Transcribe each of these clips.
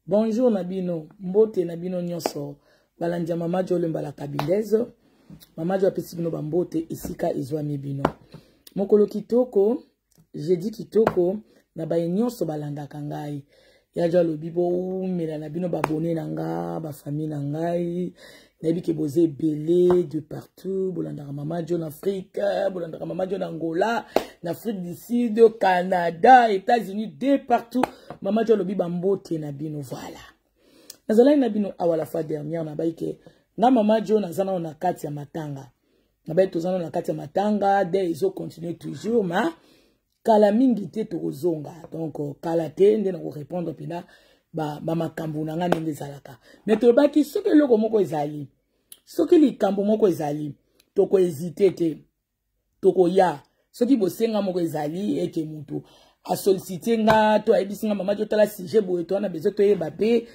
Bonjour na bino, mbote na bino nyonso. Balandi ya Mama Jo Lemba la Kabindaise. Mama Jo apesi bino ba mbote esika ezwami bino. Mokolo kitoko, jeudi kitoko na baye nyonso balandaka ngai. Ya Jo alobi bowumela na bino babone na nga, ba famille na ngai. Nayebi ke boza ebele de partout, bolandaka Mama Jo na Afrique, bolandaka Mama Jo na Angola, na Afrique du Sud, Canada, États-Unis, de partout. Mama Jo alobi bambote na bino, voilà. Nazalaki na bino awa la fois dernière, nabayi ke nga Mama Jo naza nano na kati ya matanga. Nabayi toza nano na kati ya matanga, de ezo continuer toujours, ma kala mingi te tokozonga. Donc kala te nde nako répondre mpena bamakambo ba na nga ndenge ezalaka. Mais tolobaki soki eloko moko ezali, soki likambo moko ezali, tokohésite te, tokoya. Soki bosenga moko ezali eke mutu asollicite nga to ayebisi nga mama totala sujet boye to wana besoin toyeba mpe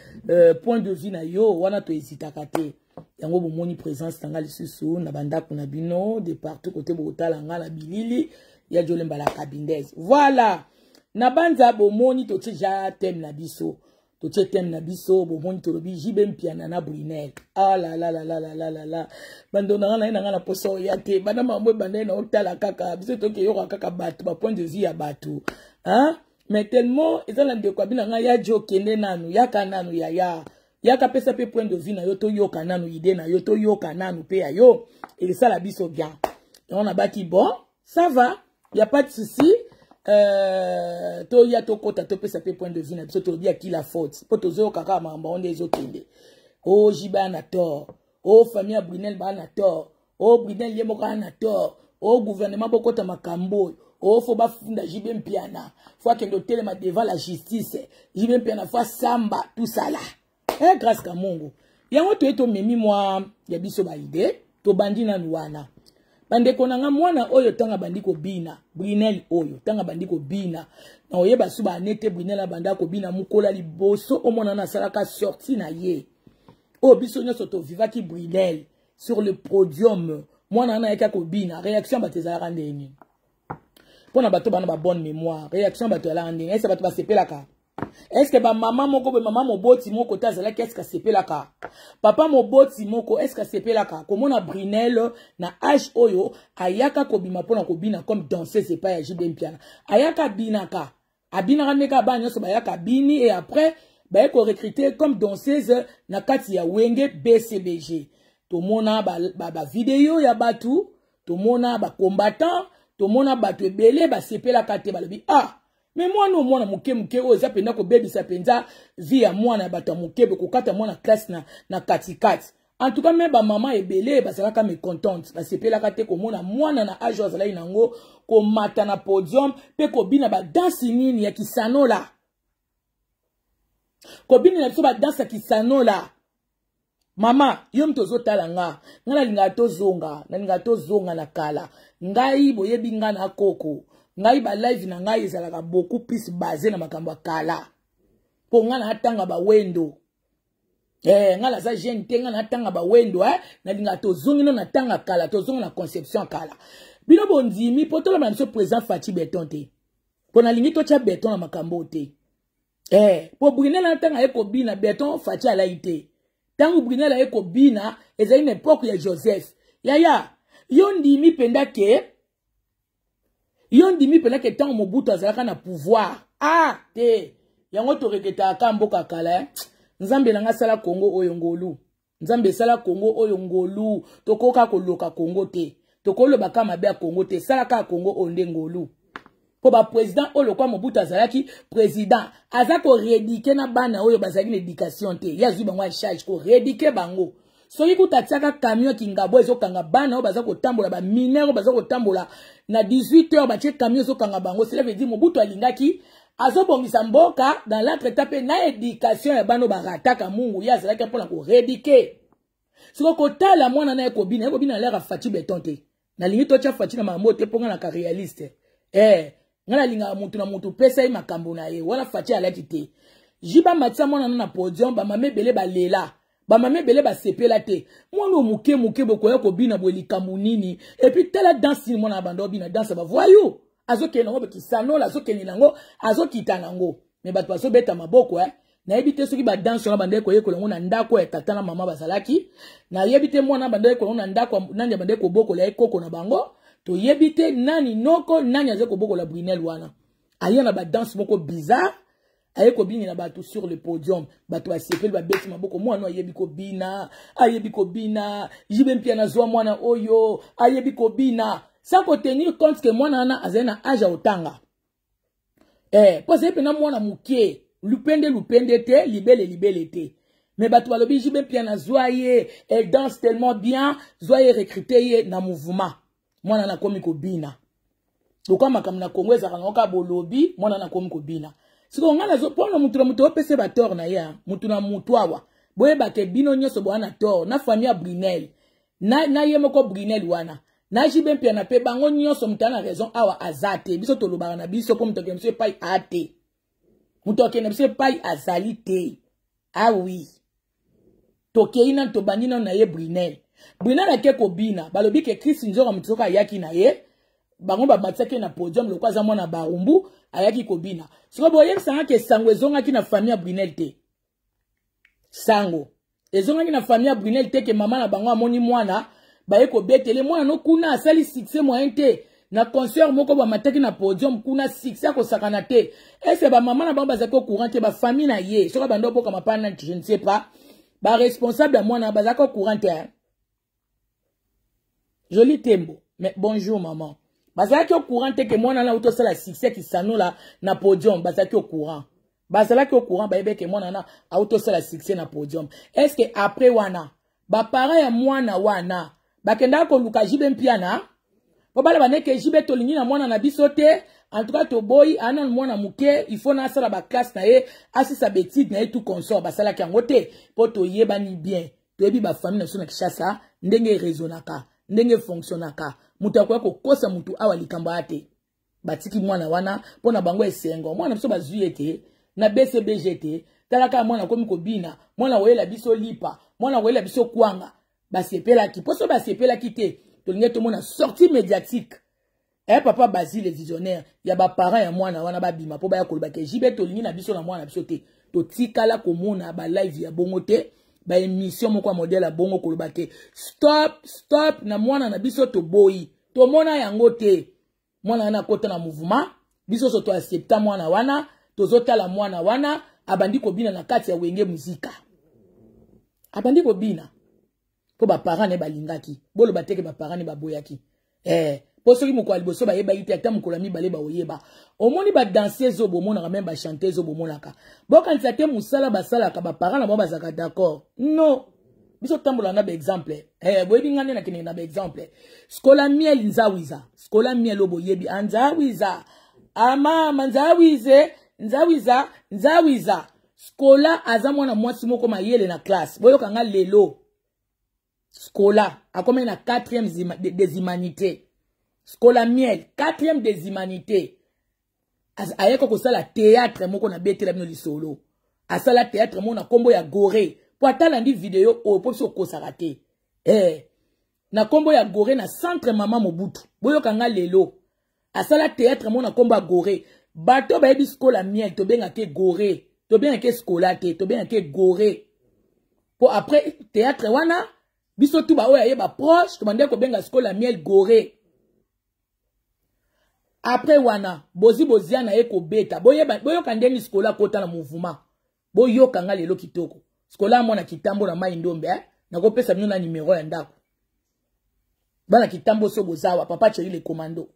point de vue na yo wana, tohésitaka te. Yango bomoni présence na nga lisusu na bandako na bino de partout kote bokotala nga na bilili ya Jolemba la Kabindaise. Voilà, na banza bomoni totie ja thème na biso, totie thème na biso. Bomoni tolobi JB Mpiana na Brunel. Ah la la la la la la la la, bando na nga na ye na nga na posa oya te bana mambo ebanda ye na otala kaka biso tokeyoka kaka bato ba point de vue ya bato, hein? Mais tellement eza na ndeko abi na ngai ya Jo, kende nanu, yaka nanu, yaya, yaka pesa mpe point de vue na yo, toyoka nanu idée na yo, toyoka nanu mpe ya yo, esala biso bien. Yango nabaki bon, ça va, y a pas de souci. Toya tokɔta topesa mpe point de vue na biso. Tolobi ya qui la faute, mpo tozoyoka kaka makambo yango nde ezokende. O JB aya na tort, o famille ya Brunel baa na tort, o Brunel ye moko aya na tort, o gouvernement bokɔta makambo oyo, o faut bafunda JB Mpiana, faut akende otelema devant la justice, JB Mpiana faut asamba, tout ça là. Eh, grâce ka Mungu, yango toye tomemi mwa ya biso ba idées. Tobandi nanu wana, bandeko na nga. Mwana oyo ntango abandi kobina, Brunel oyo ntango abandi kobina, na oyeba su baane te. Brunel abanda kobina mokolo ya liboso omona na asalaka sortie na ye oyo biso nyonso tovivaki Brunel sur le podium. Mwana wana ayaki kobina, réaction bato ezalaka ndenge nini? Mpo na bato bana ba bonne mémoire, réaction bato ezalaka ndenge ese bato basepelaka? Est-ce bamama moko boye, mama moboti moko te azalaki, est-ce asepelaka? Papa moboti moko, est-ce asepelaka komona Brunel na age oyo ayaka kobima mpona kobina comme danseuse epai ya JB Mpiana? Ayaka abinaka, abinaka ndenge bana nyonso bayaka, abini et après baye korecruter comme danseuse na kati ya Wenge BCBG. Tomona bavideo ba, ba ya bato, tomona bacombattant, tomona bato ebele basepelaka te. Balobi: "Ah, mais mwana oyo, mwana moke moke oyo, eza mpenza kobebisa mpenza vie ya mwana ya bato ya moke, kokata mwana classe na katikati." En tout cas, mais bamama ebele bazalaka mécontente, basepelaka te komona mwana na age oyo azalaki nango komata na podium mpe kobina badanse nini ya kisanola, kobina na biso badanse ya kisanola. Mama, yo moto ozotala nga, nga nalingaka tozonga, nalingaka tozonga na kala. Ngai boyebi nga na koko ngai, balive na ngai ezalaka beaucoup plus basé na makambo ya kala, mpo ngai natanga bawendo. Ngai naza jeune te, ngai natanga bawendo. Nalingaka tozongi no natanga kala, tozonga na conception kala. Bino bondimi mpo tolamba na biso président Fatshi Béton te, mpo nalingi totya béton na makambo te. Po Brunel na ntango aye kobina, béton Fatshi alai te. Ntango Brunel aye kobina ezali na époque ya Joseph. Yaya, yo ndimi mpenza ke, yo ndimi mpenza ke ntango Mobutu azalaka na pouvoir, ah te, yango toreketaka mboka kala, eh? Nzambe na nga asala Kongo oyo ngolu, Nzambe esala Kongo oyo ngolu. Tokoka koloka Kongo te, tokoloba ka mabe ya Kongo te, esala kaka Kongo oyo nde ngolu. Mpo baprésident oyo lokwa Mobutu azalaki président, aza korééduquer na bana oyo bazalaki na éducation te, ye azwi bango ya charge korééduquer bango. Soki kuta atiaka camion Kingabo ezokanga bana oyo baza kotambola, bamineur oyo baza kotambola na 18 heures, batie camion ezokanga bango. Cela veut dire Mobutu alingaki azobongisa mboka dans l'entretemps mpe na éducation ya bana oyo barataka. Mungu ye azalaki mpona korééduquer. Siko kotala mwana na ye kobina, ye kobina na l'heure ya Fatshi Béton te. Nalingi totya Fatshi na makambo te, mpo nga naka réaliste. Nga nalingaka mutu na mutu pesa ye makambo na ye. Wana Fatshi alaki te. JB amatisa mwana na podium, bamama ebele balela, bamama ebele basepela te. Mwana oyo moke moke bokoya kobina boye, likambo nini? Et puis tala danse nini mwana na banda obina, danse bavoyou, azokende nango kisanola, azokende nango, azokita nango, mais bato bazobeta maboko. Nayebi te soki badanse wana bandaki koyekola yango na ndako ya tata na mama bazalaki. Nayebi te mwana bandaki koyekola yango na ndako nani abandaki kobokola ye, koko na bango. Toyebi te nani noko, nani azali kobokola Brunel wana. Aya na badanse moko bizarre, aye kobinela bato sur le podium, bato basepeli, babeti maboko. Mwana ayebi kobina, ayebi kobina. JB Mpiana zwa mwana oyo ayebi kobina, sans kotenir compte ke mwana wana azali na age ya kotanga. Mpo azali mpena mwana moke, lupende lupende te, libele libele te. Mais bato balobi JB Mpiana zwa ye, elle danse tellement bien, zwa ye, recruter ye na mouvement. Mwana wana akomi kobina. Lokola makambo na Kongo ezalaka nango kaka bolobi, mwana wana akomi kobina. Sikoyo ngai nazo mpona motu na motu opesa batort na ye, motu na motu awa boyebake bino nyonso boya na tort na famille ya Brunel na ye moko Brunel wana na JB Mpiana mpe bango nyonso. Moto na raison awa aza te. Biso tolobaka na biso mpo moto akende biso epai a te, moto akende biso epai azali te. Awi ah tokei nanu, tobandi nanu na ye Brunel. Brunel ake kobina, balobi ke Chris Nzora moto soki ayaki na ye, bango bamatisaki ye na podium lokola aza mwana Barumbu, ayaki kobina. Sikoyo boyebisanga ke sango ezongaki na famille ya Brunel te? Sango ezongaki na famille ya Brunel te ke mama na bango amoni mwana, baye kobetele mwana no kuna asali succès moyen te na concert moko, bamataki na podium kuna, succès akosakana te. Ese bamama na bango bazalaki au courant te? Bafamille na ye, soki bando obokama pa nani, je ne sais pas, baresponsable ya mwana bazalaki au courant te? Joli Tembo, mais bonjour maman. Bazalaki au courant te ke mwana na auti osala succès kisanola na podium? Bazalaki au courant, bazalaki au courant, bayebi ke mwana na auti osala succès na podium. Est ce que après wana baparent ya mwana wana bakendaka koluka JB Mpiana mpo baloba ndeke JB tolingi na mwana na biso te, en tout cas toboyi ananu mwana moke, il faut nasala baklasse na ye, asisa baétude na ye, tout consort? Basalaki yango te mpo toyebani bien, toyebi bafamille na biso na Kinshasa ndenge eraisonnaka, ndenge efonctionnaka. Moto akoya kokosa motu awa likambo aya te. Batiki mwana wana mpo na bango esengo, mwana biso bazwi ye te na BCBG te. Tala kaka mwana akomi kobina, mwana koyela biso lipa, mwana koyela biso kwanga. Basepelaki mpo so basepelaki te, tolingi tomona sortie médiatique papa Basile visionnaire ya baparent ya mwana wana babima mpo baya koloba ke JB tolingi na biso na mwana biso te. Totikala komona balive ya bongo te, baémission moko ya modèle ya bongo koloba ke stop, stop na mwana na biso, toboyi. Tomona yango te. Mwana wana akota na mouvement, biso nyonso toaccepta mwana wana. Tozotala mwana wana abandi kobina na kati ya Wenge Muzika, abandi kobina mpo baparent ne balingaki. Boloba teke baparent ne baboyaki mpo soki mokolo ya liboso bayebaki te, ata mokolo ya mibale baoyeba. Omoni badanseuse oyo bomonaka, même bachanteuse oyo bomonaka, bokanisa te mosala basalaka baparent na bango bazalaka d'accord. Non, biso totambola na baexemple. Boyebi ngai nde nakendeke na baexemple. Sikola Miel Nzawiza, Sikola Miel oyo boyebi, anzawiza amama nzawize nzawiza nzawiza. Sikola aza mwana mwasi moko mayele na classe. Boyoka nga lelo, Sikola akomi na 4e des humanités. Sikola Miel, 4e des humanités, ayaka kosala théâtre moko na betela bino lisolo. Asala théâtre moko na nkombo ya Gore, mpo atalandi video oyo, mpo biso okosaka te. Na nkombo ya Gore na centre Mama Mobutu. Boyoka nga lelo, asala théâtre moko na nkombo ya Gore. Bato bayebi Sikola Miel, tobengaki Gore, tobengaki Sikola te, tobengaki Gore, mpo après théâtre wana biso tu baoyo ayeba proche tobandaki kobenga Sikola Miel Gore. Après wana bozi bozia na ye kobeta, boyoka ndenge Sikola akota na mouvement. Boyoka nga lelo kitoko. Sikola amona Kitambo na Mai Ndombe, Nakopesa bino na numero ya ndako. Bana Kitambo so bozawa, papa Cheri le commando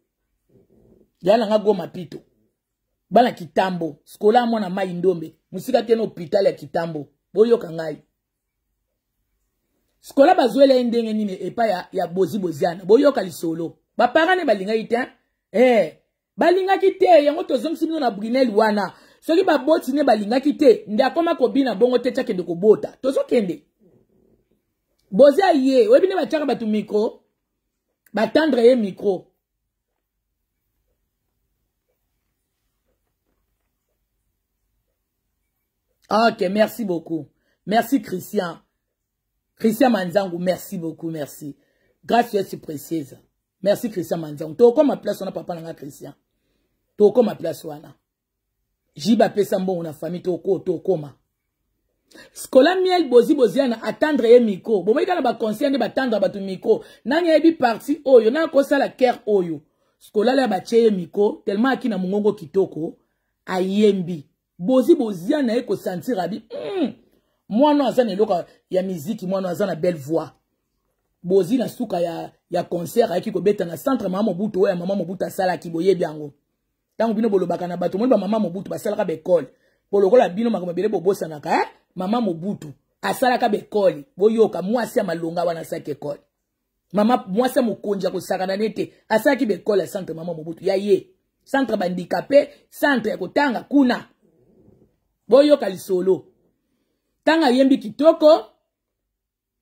ya nanga Goma Pito. Bana Kitambo, Sikola amona Mai Ndombe, mosika te na hôpital ya Kitambo. Boyoka ngai, Sikola bazwela ye ndenge nini epai ya bozi boziana. Boyoka lisolo, baparent ne balingaki te, balingaki te. Yango tozongisi bino na Brunel wana. Soki baboti ne balingaki te nde akoma kobina bongo te, tiakende kobota. Tozokende bozi aye, oyebi nde batiaka bato micro, batendre ye micro. Ok, merci beaucoup. Merci Christian. Christian Manzangu, merci beaucoup, merci. Grâce est précieuse. Merci Christian Manzangu. Tokoma place wana, papa nanga Christian. Tokoma place wana. Jiba pesa mbongo na famille toko tokoma. Scola Miel Bozi Boziana attendre ye micro. Bomoi kaka ba conseil nde batendre bato micro. Nani ayebi parti oyo na kosala cœur oyo. Scola la batie ye micro tellement aki na mongongo kitoko ayembi. Bozi Boziana ye ko sentir abi mwana aza na eloko ya miziki, mwana aza na belle voix. Bozi na suka ya concert ayaki kobeta na centre mama Mobutu oyo ya mama Mobutu asalaki, boyebi yango. Tango bino bolobaka na bato, moni ba mama Mobutu basalaka ba école. Po lokola bino makambo ebele bobosanaka, eh? Mama Mobutu asalaka ba école. Boyoka mwasi ya malonga wana asalaki école. Mama mwasi ya mokonzi ya kosakana nete asalaki ba école ya centre mama Mobutu ya ye. Centre ba handicapé, centre ya kotanga kuna. Boyoka lisolo. Tanga yembi kitoko,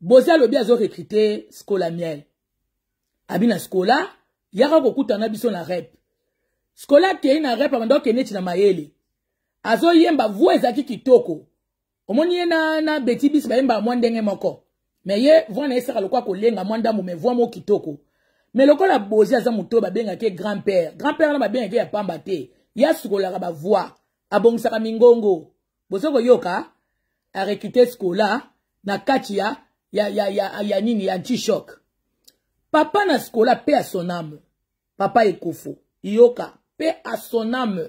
Bozi alobi azo recruter Scola Miel. Abi na Scola, yaka kokutana biso na rep. Scola akei na rep abanda okende neti na mayele. Azoyemba voix ezalaki kitoko. Omoni ye na Betty Bis bayemba mwa ndenge moko. Mais ye voix na ye esaka lokola kolenga mwa ndambo mais voix moko kitoko. Mais lokola Bozi aza moto oyo babengaki ye grand-père. Grand-père wana babengaki ye ya pamba te. Ye asukolaka ba voix, abongisaka mingongo. Bozo koyoka a recruter Scola na kati ya nini ya anti-choc. Papa na Scola paix à son âme. Papa Ekofo, yoka paix à son âme.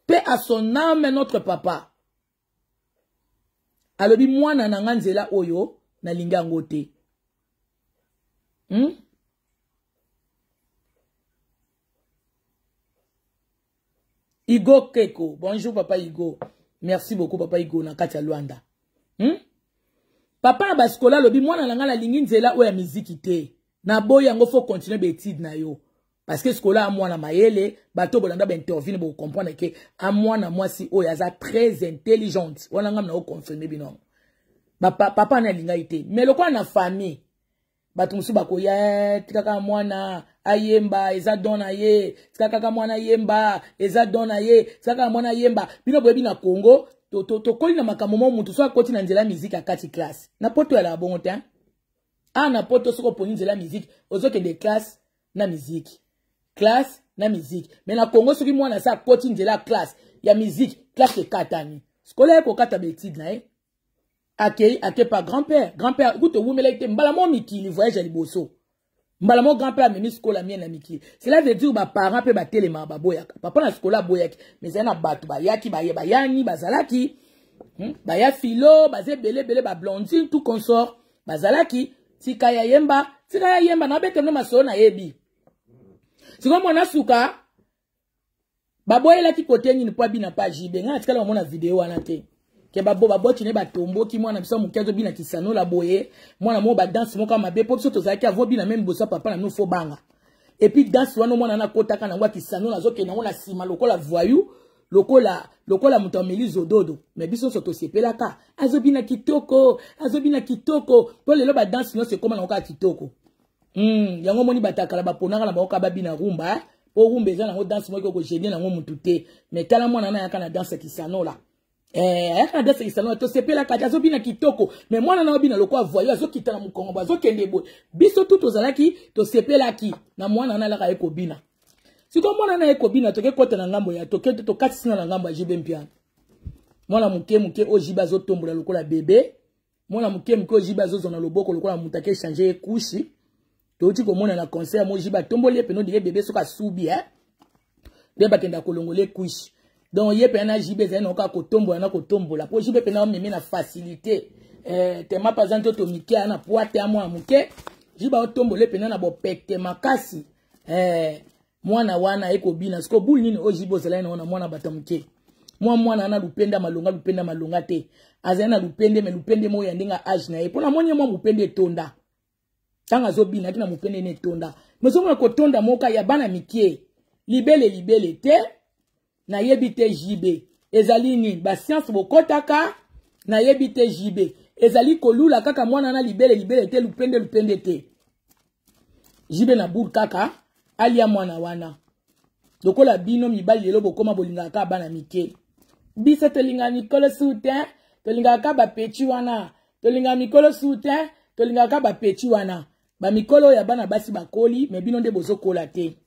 Paix à son âme notre papa. Alobi mwana na nga nzela oyo nalingi yango te. Igo Keko, bonjour papa Igo. Merci beaucoup papa Igo na kati ya Luanda. Papa na basikola alobi mwana na nga nalingi nzela oyo ya miziki te. Na boyi yango faut continuer ba études na yo. Parce que sikola a mwana mayele, bato bolanda ba interview bo comprendre que a mwana mwasi oyo aza très intelligente. Wana ngam na o confirmer bino. Ba papa na linga ite. Mais lokola na famille bato mosusu bakoya tika kaka mwana ayemba eza don na ye, tika kaka mwana ayemba eza don na ye, tika kaka mwana ayemba. Bino boyebi na Congo tokoli na makambo moko, moto soki akoti na nzela ya miziki akati classe. Na poto ya la bongo te, hein? Ah, na poto soki oponi nzela ya miziki ozokende classe na miziki, classe na miziki. Mais na Congo soki mwana sa akoti nzela ya classe ya miziki, classe ekatani. Sikola ye kokata ba étude na ye. Akei ake pa grand-père. Grand-père écoute owumelaki te mbala moko mikili voyage ya liboso. Mbala moko grand-père amemi sikola mie na mikili. Cela veut dire ba parents pe batelemaka baboyaka. Papa na sikola aboyaki, mais ezali na bato bayaki, baye bayani, bazalaki. Baya philo, baza ebele ebele, ba blondine tout consort, bazalaki tika ya yemba, tika ya yemba na bete no masolo nayebi. Sikoyo mwana suka baboyelaki kote nini po abina pa JB. Nga natikala bamona video wana te. Ke babo baboti ne batomboki mwana biso moke azobina kisanola boye, mwana moko ba danse moko ya mabe po biso tozalaki avo bina même bosa papa na nous fo banga. Et puis danse wana mwana na kotaka nango ya kisanola azokende nango na sima lokola voyou, lokola moto ameli zododo. Mais biso nyonso tosepelaka azobina kitoko, azobina kitoko po lelo ba danse nyonso ekoma nango kaka kitoko. Yango moni batakala baponaka na bango kaka babina rumba, eh? Po rumba eza nango danse moko ekogêner nango mutu te. Mais tala mwana na ayaka na danse ya kisanola. Ayaka na danse ya kisanola, tosepelaka te, azobina kitoko. Mais mwana na obina lokola voyou, azokita na mokongo boye, azokende boye. Biso tu tozalaki, tosepelaki na mwana na alaka ye kobina. Sikoyo mwana na ye kobina, toke kota na ngambo ya, toke tokatisi na ngambo ya JB Mpiana. Mwana moke moke oyo JB azotombola lokola bébé. Mwana moke moke oyo JB azozwa na loboko lokola moto ake changer ye couche. Touti komona na concert mo JB atomboli ye peno dire bébé soki asubi, hein? Nde bakenda kolongola ye couche. Donc ye pena na JB ezali na kaka kotombola na kotombola. Po JB pena omemi na facilité. Tema pa za nzoto mike, ana poids te ya mwana moke. JB aotombola ye pena na bopete makasi. Mwana wana ekobina. Siko bule nini oyo JB ozalaki na wana mwana bato moke. Mwa mwana ana lupenda malonga, lupenda malonga te. Azali na lupende, mais lupende moko ya ndenge âge na ye. Pona moni ye mwa mupende etonda. Tanga azobina ki na mupende ne etonda. Mais ozomona kotonda moka ya bana mike. Libele libele te. Nayebi te JB. Ezali nini? Ba science bokotaka. Nayebi te JB. Ezali kolula kaka mwana na libele libele te, lupende lupende te. JB na boule kaka alia mwana wana. Lokola bino mibali lelo bokoma bolingaka kaka bana mike. Biso tolingaka mikolo soutien, tolingaka kaka ba petit wana. Tolingaka mikolo soutien, tolingaka kaka ba petit wana. Ba mikolo ya bana basi bakoli, mais bino nde bozokola te.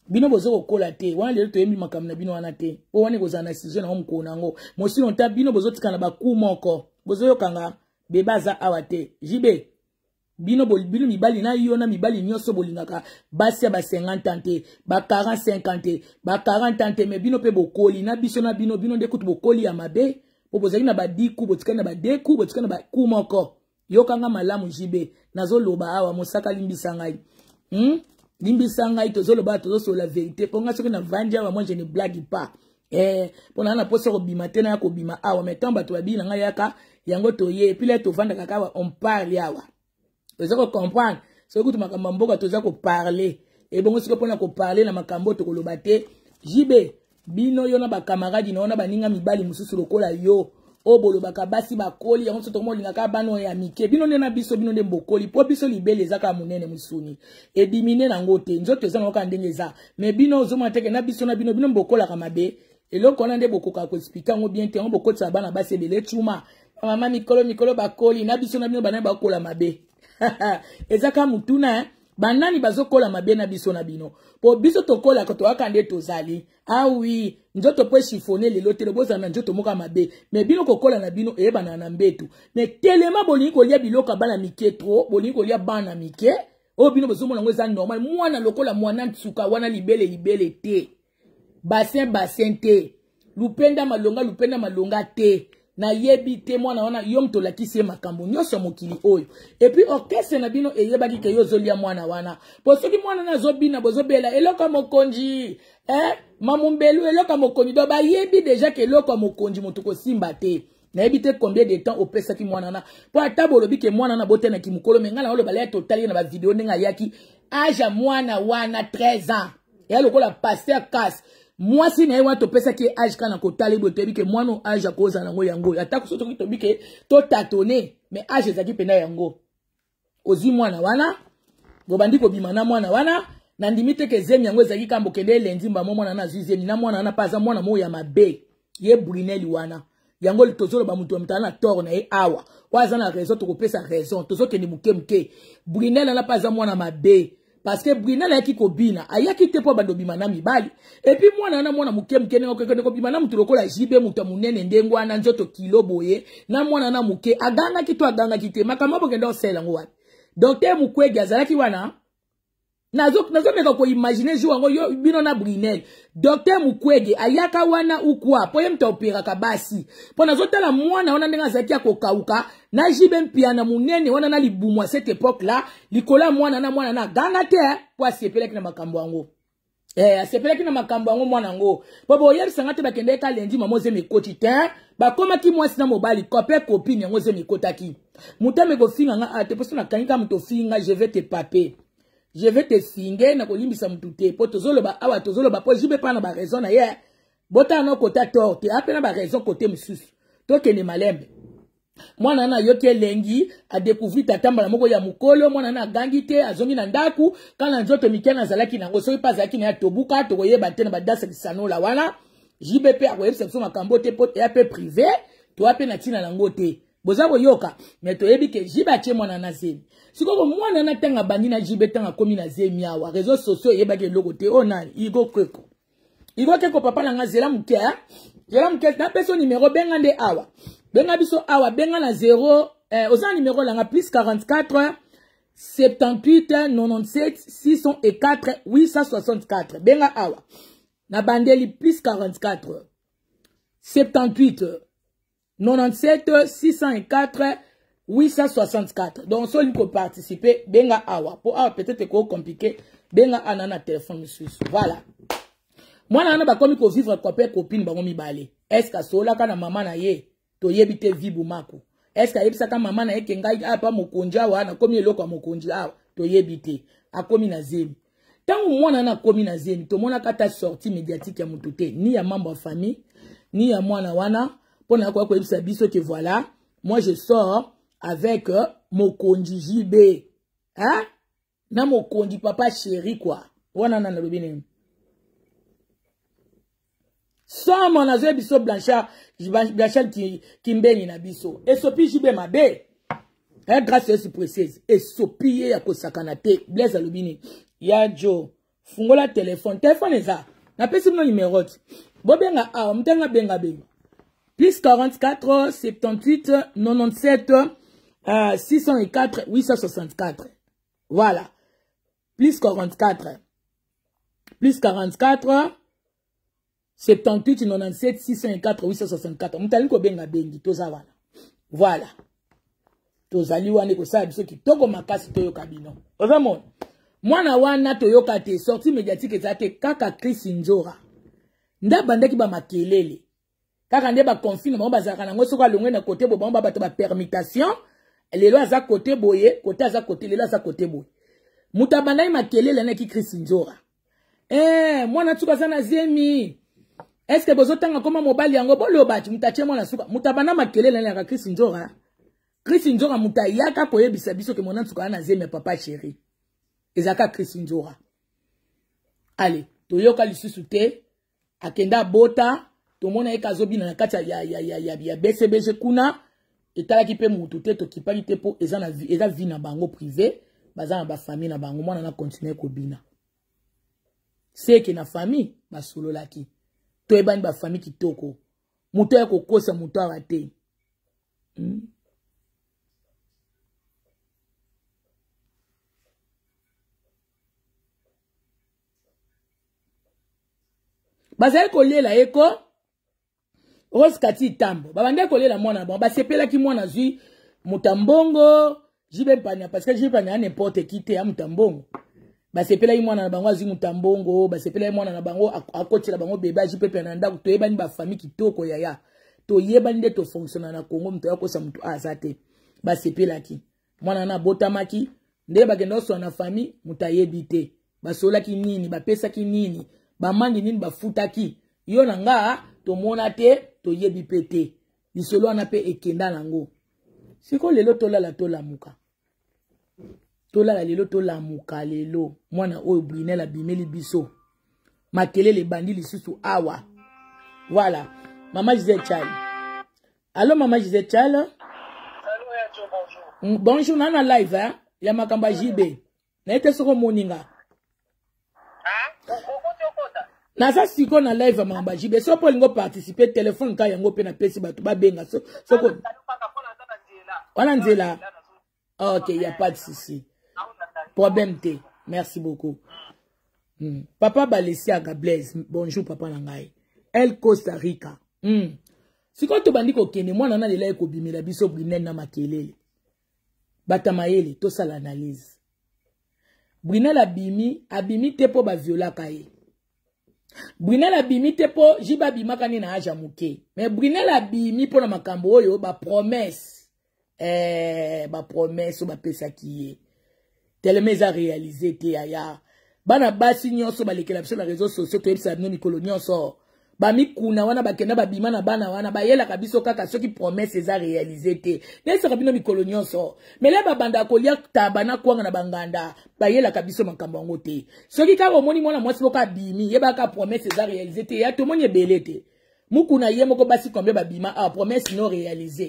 Bino bozo kokola te. Wana lelo toyembi makambo na bino wana te. Po wana ekozala na sujet na ngo mokolo na yango. Mosino nta bino bozotika na baku moko. Bozoyokanga beba aza awa te. JB bino bino mibali na yo na mibali nyonso bolingaka basi ya ba 50 ans te, ba 45 ans te, ba 40 ans te, mais bino pe bokoli na biso na bino, bino nde kutu bokoli ya mabe po bozali na ba 10 coups, botikali na ba 2 coups, botikali na ba coup moko. Yokanga malamu JB, nazoloba awa mosaka limbisa ngai. Limbisa ngai, tozoloba, tozosolola vérité. Po nga soki na vandi awa, moi je ne blague pas. Po na na posa kobima te, na ya kobima awa, mais tant bato babina ngai yaka yango toye, et puis là tovandaka kaka on parle awa. Toza ko comprendre, soki kutu makambo ya mboka toza ko parler. Et bongo soki pona ko parler na makambo tokoloba te. JB, bino yo na ba camarades na yo na baninga mibali mosusu lokola yo oyo bolobaka basi bakoli yango biso tokomolingaka bana oyo ya mike, bino nde na biso, bino nde bokoli, po biso libele eza kaka monene, mosuni edimine nango te, nzoto eza nango kaka ndenge eza, mais bino ozomona teke na biso na bino, bino bokolaka mabe. Eloko wana nde bokokaka koexplike yango bien te, yango bokotisa bana basi ebele cuma mama mikolo mikolo bakoli na biso na bino, banani bakola mabe? Eza kaka motuna, eh? Banani bazokola mabe na biso na bino? Po biso tokolaka, toyaka nde tozali. Ah oui, nzoto po chiffonné lelo te, bozala na nzoto moko ya mabe, mais bino kokola na bino eyebana na mbetu. Mais telema bolingi kolia biloko ya bana mike trop, bolingi kolia bana mike oyo bino bozomona yango eza normal. Mwana lokola mwana nsuka wana, libele libele te, bassin bassin te, lupenda malonga lupenda malonga te, nayebi te. Mwana wana yo moto olakisi ye makambo nyonso ya mokili oyo. Et puis orchestre na bino eyebaki ke yo ozolia mwana wana, po soki mwana wana azobina, bozobela eloko ya mokonzi, eh? Mamumbelu eloko ya mokonzi. Donc bayebi déjà ke eloko ya mokonzi moto kosimba te. Nayebi te combien de temps opesaki mwana wana, po ata bolobi ke mwana wana botenaki mokolo, me ngai na oloba leya totali ye na bavideo ndenge ayaki, age ya mwana wana 13 ans, eya lokola pasteur kas mwasi na ye wana topesaki ye age kaka na kotala ye boye, toyebi ke mwana oyo age akozala nango yango oyo, ata soki tobi ke totatone, mais age ezalaki mpenza yango. Ozwi mwana wana, bobandi kobima na mwana wana, nandimi te ke zemi yango ezalaki kambo kende elendi mbamo mwana wana azwi zemi na mwana wana, mpe aza mwana moko ya mabe ye Brunel wana. Yango tozoloba moto ya moto aza na tort na ye awa, oyo aza na raison tokopesa raison, tozokende moke moke. Brunel wana mpe aza mwana mabe, parce que Brunel ayaki kobina, ayaki te mpo abanda obima na mibali. Et puis mwana wana mwana moke moke ndenge okende kobima na moto lokola JB, moto ya monene ndenge wana, nzoto kilo boye, na mwana na moke, agangaki to agangaki te? Makambo bokende osala yango wapi? Docteur Mukwege azalaki wana. Nazomeka koimagine jour yango yo bino na Brunel, docteur Mukwege ayaka wana ukwa po ye moto aoperaka basi, mpo nazotala mwana wana ndenge azalaki ya kokauka na JB Mpiana monene wana na libumu à cette époque là likolo ya mwana na mwana na aganga te, mpo asepelaki na makambo yango. Asepelaki na makambo yango mwana yango, mpo boyebisanga te bakendeki ka lendi mama ozemi ekoti te, bakomaki mwasi na mobali, copain copine, yango ozemi ekotaki. Moto ame kofinga nga te, mpo so nakangi ka moto ofinga, je vais te pape, je vais te finge, na kolimbisa motu te, mpo tozoloba awa, tozoloba mpo JB mpa na baraison na ye, botala na kota tort te, ape na baraison kote mosusu, tokende malembe. Mwana wana ayoki elengi, adécouvrir tata mbala moko ya mokolo. Mwana wana agangi te, azongi na ndako kaka na nzoto mike na azalaki nango. Soki mpe azalaki na ye atobuka, tokoyeba te na badasa kisanola wana. JB mpe akoyebisa biso makambo te, mpo eya mpe privé, toya mpe na ntina nango te. Boza koyoka, me toyebi ke JB atie mwana na zemi. Sikoyo mwana na ntango abandi na JB, ntango akomi na zemi awa, réseau sociaux eyebaki eloko te. Oyo nani? Igo Kweko, Igo Keko, papa na nga, zela moke, zela moke, napesa yo numero, benga nde awa, benga biso awa, benga na 0, oza na numero nanga plus 44 78 97 604 864. Benga awa na bandeli plus 44 78 97 604 864. Donc soki olingi koparticipe, benga awa, mpo awa peut-être ekocompliqué, benga ana na telefone mosusu. Voilà, mwana wana bakomi kovivre copain copine bango mibale. Est ce que asololaka na mama na ye? Toyebi te. Vibu mako, est ce que ayebisaka mama na ye ke ngai apa mokonzi awa, nakomi eloko ya mokonzi awa? Toyebi te. Akomi na zemi. Ntango mwana wana akomi na zemi, tomonaka ata sortie médiatique ya motu te, ni ya membre ya famille, ni ya mwana wana, mpo na koya koyebisa biso ke voilà, moi je sors avec mokonzi JB, hein? Na mokonzi papa chéri quoi. Wana na nalobi nini? Somo nazoyebi biso Blanchard, Blanchard Kimbeni na biso esopi JB mabe, eh, grâce Yesu précieuse esopi ye ya kosakana te. Blaise alobi nini ya jo? Fungola telefone. Telefone eza. Napesi bino numero ti. Bobenga awa, mutenga benga benga. Plus 44 78 97 604 864. Voilà. Plus 44. Plus 44 78 97 604 864. Moto alingi kobenga bengi, toza wana. Voilà. Tozali wana ekosala biso kitoko makasi toyoka bino. Ozomona? Mwana wana toyoka te, sortie médiatique eza te, kaka Chris Nzora. Nde abandaki ba makelele. Kaka nde ba confine bango bazalaka nango soki alongwe na kote bo bango ba bato ba permutation. Lelo aza kote boye, kote aza kote, lelo aza kote boye. Moto abandaki makelele anaki Chris Nzora. Mwana suka aza na zemi. Est-ce que bozotanga koma mobali yango boloba ti moto atie mwana suka. Moto abanda makelele anaki Chris Nzora. Chris Nzora moto ayaka koyebisa biso ke mwana suka aza na zemi ya papa chéri. Ezalaka Chris Nzora. Allez, toyoka lisusu te. Akenda abota, tomona ye kazobina na kati ya BCBG kuna, etalaki pe mutu te, tokipaki te po eza na vie, eza vie na bango privé, baza na ba famille na bango, mwana na continuer kobina. Seke na famille basololaki. Toyebani ba famille kitoko. Mutu ya kokosa mutu awa te. Bazali kolela ye ko Rose Kati Tambo babandaki kolela mwana bango, basepelaki mwana zwi moto ya mbongo JB Mpanya, parce que JB Mpanya n'importe qui te ya moto ya mbongo. Basepelaki mwana na bango azwi moto ya mbongo, basepelaki mwana na bango akotela bango bebe azwi pepe na ndako. Toyebani ba famille kitoko yaya, toyebani nde tofonctionna na Congo, moto akosa moto aza te. Basepelaki mwana na abotamaki nde bakenda koswana na famille, moto ayebi te basolaki nini, bapesaki nini, bamandi nini bafutaki. Yo na nga tomona te, toyebi pe te. Lisolo wana pe ekenda nango. Siko lelo tolala tolamuka. Tolala lelo tolamuka lelo. Mwana oyo Brunel abimeli biso. Makelele ebandi lisusu awa. Voilà. Mama Gisèle Tchal. Allô Mama Gisèle Tchal. Allô, Yacho, bonjour. Bonjour, nana live hein? Ya makambo ya JB. Na ete soko moninga. Naza siko na live ya makambo ya JB. Soki olingo participer, téléphone ka yango pe na pesi bato babenga. So, soko wana nzela. Ok, y a pas de souci. Problème te. Merci beaucoup. Papa Balesiaga Blaise, bonjour papa na ngai. El Costa Rica. Siko tobandi kokende mwana na lela ekobimela biso Brunel na makelele. Bata mayele tosala analyse. Brunel abimi, abimi te po ba violaka ye. Brunel abimi te po jiba abimaka ni na age ya moke. Mais Brunel abimi po na makambo oyo ba promesse. Ba promesse oyo bapesaki ye. Tellement eza réalisé te yaya. Bana basi nyonso balekela biso na réseaux sociaux, toyebisaka bino mikolo nyonso. Bamikuna wana bakenda babima na bana wana bayelaka biso kaka soki promesse eza réalisé te. Nayebisaka bino mikolo nyonso. Mais le babanda kolia taba na kwanga na banganda, bayelaka biso makambo yango te. Soki kaka omoni mwana mwasi moko abimi, yebaka promesse eza réalisé te. Ya tomoni ebele te. Mukuna ye moko basi combien babima, ah, promesse non réalisée.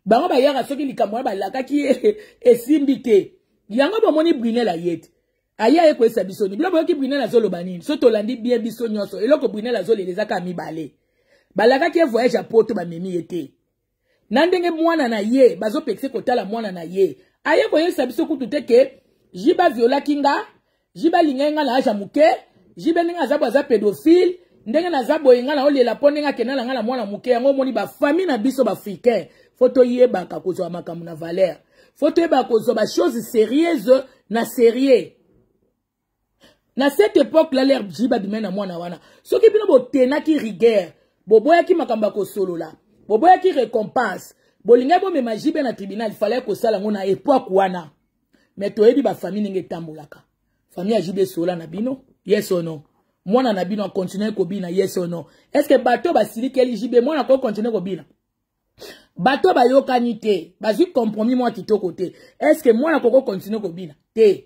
Bango bayaka soki likambo wana balakaki ye esimbi te. Yango bomoni Brunel aye te. Aye aye koyesa biso nini? Biloko boyoki Brunel azoloba nini? So tolandi bien biso nyonso. Eloko Brunel azolela eza kaka mibale. Balakaki ye voyage ya poto bamemi ye te. Na ndenge mwana na ye bazopekise kotala mwana na ye. Aye koyesa biso kutu te ke Jiba violaki nga, Jiba alingaki nga na age ya moke, Jiba ndenge aza boye aza pédophile, ndenge naza boye nga na olela po ndenge akenda na nga na mwana moke. Yango omoni ba famille na biso ba africain, faut toyebaka kozwa makambo na valeur. Faut toyebaka kozwa ba choses sérieuses na sérieux. Na cette époque là, l'air Jiba bimai na mwana wana. Soki bino botenaki rigueur, boboyaki makambo ya kosolola, boboyaki récompense, bolingaki bomema Jibe na tribunal, fallait kosala ngo na époque wana. Mais toyebi ba famille ndenge etambolaka. Famille ya Jibe sola na bino, yes or no? Mwana na bino a continuer kobina, yes or no? Est-ce que bato basilikeli Jibe, mwana ko continuer kobina? Bato bayokani te, bazwi compromis mwa kitoko te. Est-ce que mwana koko continuer kobina? Te.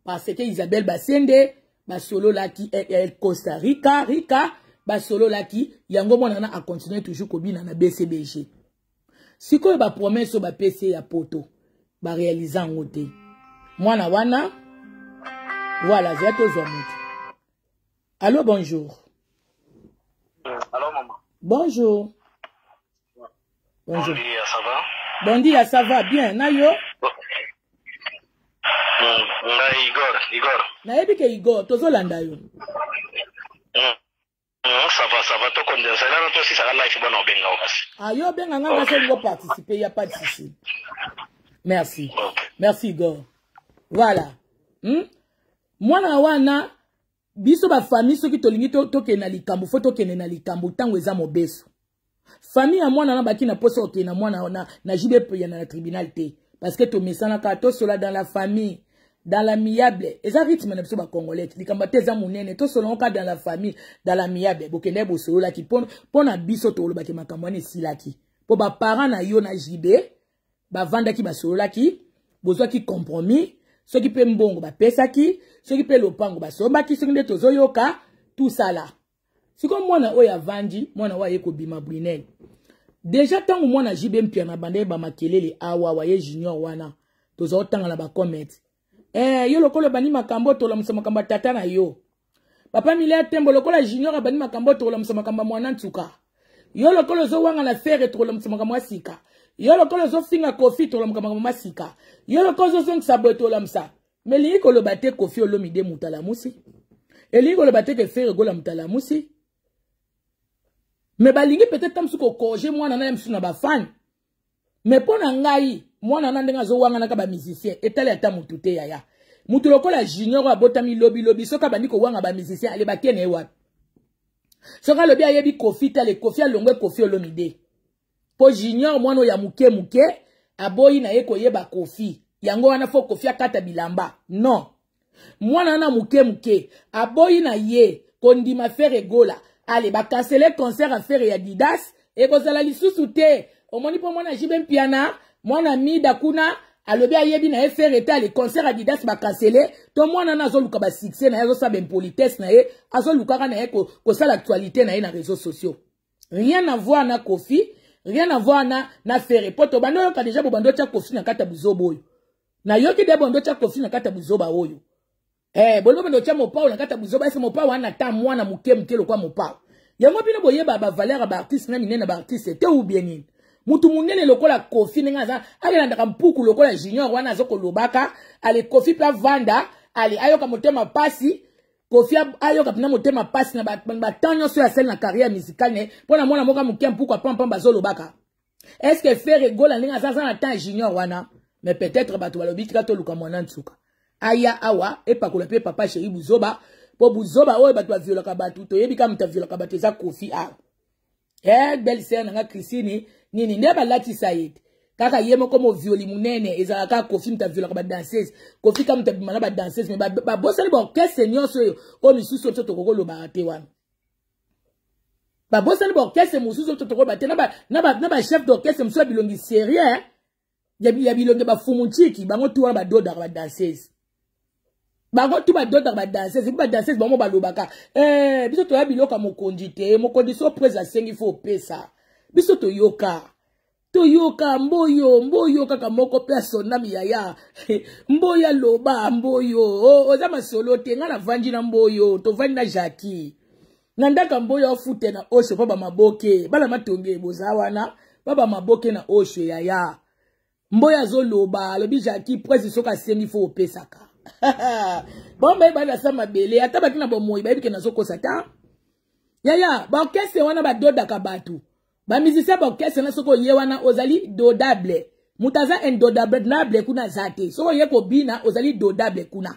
Parce que Isabelle Basende basololaki el Costa Rica, Rica basololaki yango mwana na a continuer toujours kobina na BCBG. Sikoyo ba promesse oyo bapesi ya poto ba réaliser yango te. Mwana wana voilà, zela tozwa moto. Allo, bonjour. Allo, maman. Bonjour. Bonjour. Bon dia, ça va? Bon dia, ça va bien. Na yo? Ngai Igor, Igor. Nayebi ke Igor, tozolanda yo. Ça va, ça va, tokonde. Zela na tosisaka life bona obenga yo kasi. Ah, yo obenga nga nga solingo participer, y a pas de souci. Merci. Okay. Merci Igor. Voilà. Mwana wana biso ba famille soki tolingi tokende na likambo, fo tokende na likambo ntango eza mobeso. Famille ya mwana na baki na poso okende na mwana na JB ya na tribunal te, parce que tomesanaka tosola dans la famille, dans l'amiable. Eza rythme na biso ba congolais, likambo te eza monene, tosola kaka dans la famille, dans l'amiable. Bokende bosololaki mpo na biso tolobaki makambo wana esilaki. Mpo ba parents na yo na JB bavandaki basololaki, bozwaki compromis, soki mpe mbongo bapesaki, soki mpe lopango basombaki, soki nde tozoyoka tout ça là. Siko mwana oyo avandi, mwana oyo aye kobima Brunel. Deja ntango mwana JB Mpiana banda yeba makelele awa wa ye junior wana, toza otanga na ba comment. Yo lokola bani makambo tolamusa makambo ya tata na yo. Papa Milia Tembo lokola junior abani makambo tolamusa makambo ya mwana ntuka. Yo lokola ozowanga na fere tolamusa makambo ya sika. Yo lokola ozofinga Kofi tolamuka makambo ya sika. Yo lokola ozozongisa boye tolamusa. Mais lingi koloba te Kofi Olomide moto alamusi. Elingi koloba te ke Ferre Gola moto alamusi. Mais balingi peut-être mosusu kokorge mwana na ye mosusu na bafane. Mais mpo na ngai mwana na ndenge azowanganaka ba musicien etali ata motu te yaya. Motu lokola junior oyo abotami lobi lobi, soki abandi kowanga ba musicien alebaki na ye wapi? Soki alobi ayebi Kofi te, ale Kofi alongwe Kofi Olomide. Po junior mwana oyo ya moke moke aboyi na ye koyeba Kofi. Yango wana fo Kofi akata bilamba. Non. Mwana wana moke moke aboyi na ye kondima Ferre Gola. Ale bakansele concert ya Ferre ya Didas ekozala lisusu te. Omoni po mwana JB Mpiana, mwana Mida kuna alobi ayebi na ye Ferre te, ale concert ya Didas bakansele. To mwana na azoluka ba succès na ye, azosala ba impolitesse na ye, azolukaka na ye kosala actualité na ye na réseaux sociaux. Rien à voir na Kofi, rien à voir na Ferre. Po to bando yoka déjà bo bando tia Kofi na kata buzobo oyo. Na yoki de bando tia Kofi na kata buzoba oyo. Bolo bando tia mopao na kata buzoba, ese mopao wana ta mwana muke muke lokwa mopao. Yango bino boyeba ba valeur ya ba artiste na minene ba artiste te ou bien nini. Mutu munene lokola Kofi ndenge aza, akelandaka mpuku lokola junior wana azokolobaka, ale Kofi pe avanda, ale ayoka motema pasi. Kofi ayoka pina motema pasi na ba temps nyonso ya sel na carrière musicale ne pona mwana moka moke mpuku pam pam bazolobaka. Est-ce que Ferre Gola ndenge aza na temps junior wana? Mais peut-être bato balobi tika toluka mwana nsuka. Aya awa epakola pe papa chéri buzoba po buzoba oyo bato baviolaka bato toyebi kaka moto aviolaka bato eza Kofi awa. Belle sœur nanga Christine nini nde balatisa ye te. Kaka ye moko mo violi munene ezalaka Kofi moto aviolaka ba danseuse. Kofi kaka moto abima na ba danseuse, mais babosani ba orchestre nyonso oyo, oyo misusu oyo tokoki kolobaka te wana. Babosani ba orchestre mosusu oyo tokoki koloba te, na ba chef d'orchestre mosusu ya bilongi sérieux, ya bilongi ba fumu ntiki, bango tu wana badodaka ba danseuse. Bango tu badodaka ba danseuse, epi ba danseuse bango balobaka, biso toya biloko ya mokonzi te, mokonzi so prese asengi fo opesa. Biso toyoka. Toyoka mboyo, mboyo kaka moko pe asonami yaya. Mboyo aloba, mboyo. Oh, oza masolo te, nga navandi na mboyo, tovandi na Jackie. Na ndaka mboyo afute na osho pa ba maboke. Bana matonge boza wana, pa ba maboke na osho yaya. Mboyo azoloba, alobi Jackie presse soka asengi fo opesaka. Bon baye bana sa mabele, ata baki na bomoi bayebi ke nazokosa ta. Yaya, ba orchestre wana ba dodaka bato. Ba musicien ba orchestre na soko ye wana ozali dodable. Mutu aza indodable kuna za te. Soko ye kobina ozali dodable kuna.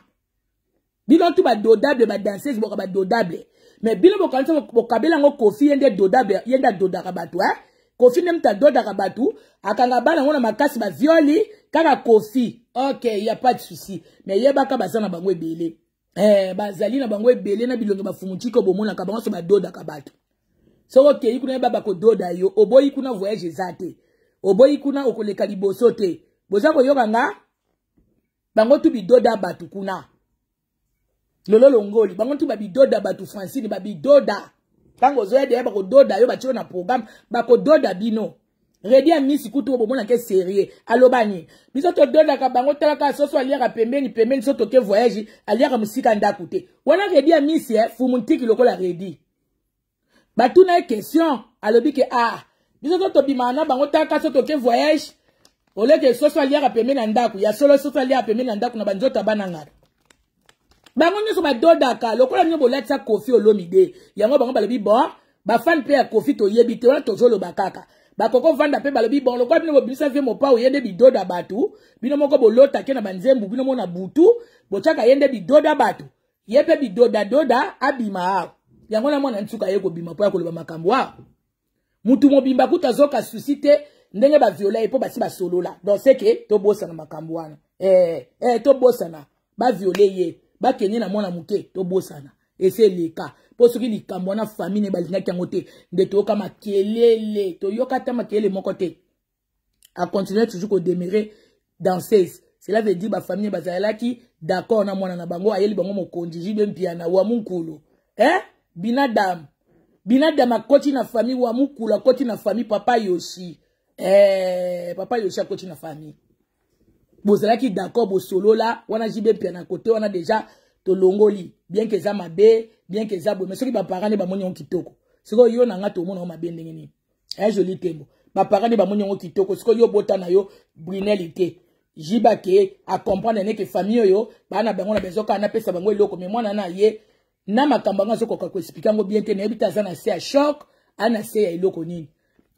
Bino tu ba dodable ba danseuse boka ba dodable. Mais bino bokanisa bokabela ngo Kofi yende dodable yende dodaka bato, hein? Kofi nde mutu adodaka bato, akanga bana ngo na makasi ba violi kaka Kofi. OK, y a pas de souci. Mais yebaka baza na bango ebele. Bazali na bango ebele na bilongi ba fumuchiko bomonaka bango so ba dodaka bato. Soko okei kuna yeba bakododa yo, oboyi kuna voyage eza te. Oboyi kuna okoleka liboso te. Boza koyoka nga? Bango tu bidoda bato kuna. Lolo longoli, bango tu babidoda bato Francine, babidoda. Tango ozoya deya bakododa yo, batie yo na programme, bakododa bino. Redi Amisi kutu oyo bomonaka serieux aloba nini? Biso todondaka bango, talaka soso aliaka pembeni pembeni, so toke voyage aliaka mosika ndako te. Wana Redi Amisi eh, fumu ntiki lokola Redi. Batuna ye question, alobi ke ah, biso to tobimaka na bango, talaka so toke voyage oleke soso aliaka pembeni na ndako ya solo, soso aliaka pembeni na ndako na banzoto ya bana ngala. Bango nyonso badodaka lokola nio bolatisa Koffi Olomide. Yango bango balobi bon, bafani mpe ya Koffi toyebi te, wana tozoloba kaka bakoko vanda mpe balobi bon, lokola bino bobimisa vie mopao ye nde bidoda bato, bino moko bolotake na banzembu bino mona butu botyaka ye nde bidoda bato, ye mpe bidodadoda abima awa. Yango na mwana nsuka ye kobima mpo ya koloba makambo awa. Mutu mobimba kuta azoka susi te ndenge baviola ye mpo basi basolola. Donc c'est que tobosana makambo wana, tobosana baviole ye bakende na mwana moke, tobosana ese eleka. Mpo soki likambo wana famille ne balingaki yango te, nde toyoka makelele, toyoka ata makelele moko te. Acontinue toujours kodemeurer danseuse, cela veut dire bafamille bazalaki d'accord na mwana na bango, ayeli bango mokonzi JB Mpiana wa Munkulu, eh? Binadam Binadam akoti na famille wa Mukulu, akoti na famille Papa Yoshi, Papa Yoshi akoti na famille. Bozalaki d'accord, bosolola wana JB Mpiana kote wana déjà tolongoli, bien que eza mabe, bien que eza boye, mais soki baparent nde bamoni yango kitoko, sikoyo yo na nga tomona yango mabe ndenge nini? Joli Tembo, baparent nde bamoni yango kitoko, sikoyo yo bota na yo Brinel te. Jiba ke acomprendre neke famille oyo bana bango na besoin kaka napesa bango eloko, mais mwana na ye na makambo yango azokoka koexplike yango bien te. Nayebi te, aza na se ya choc, ana se ya eloko nini.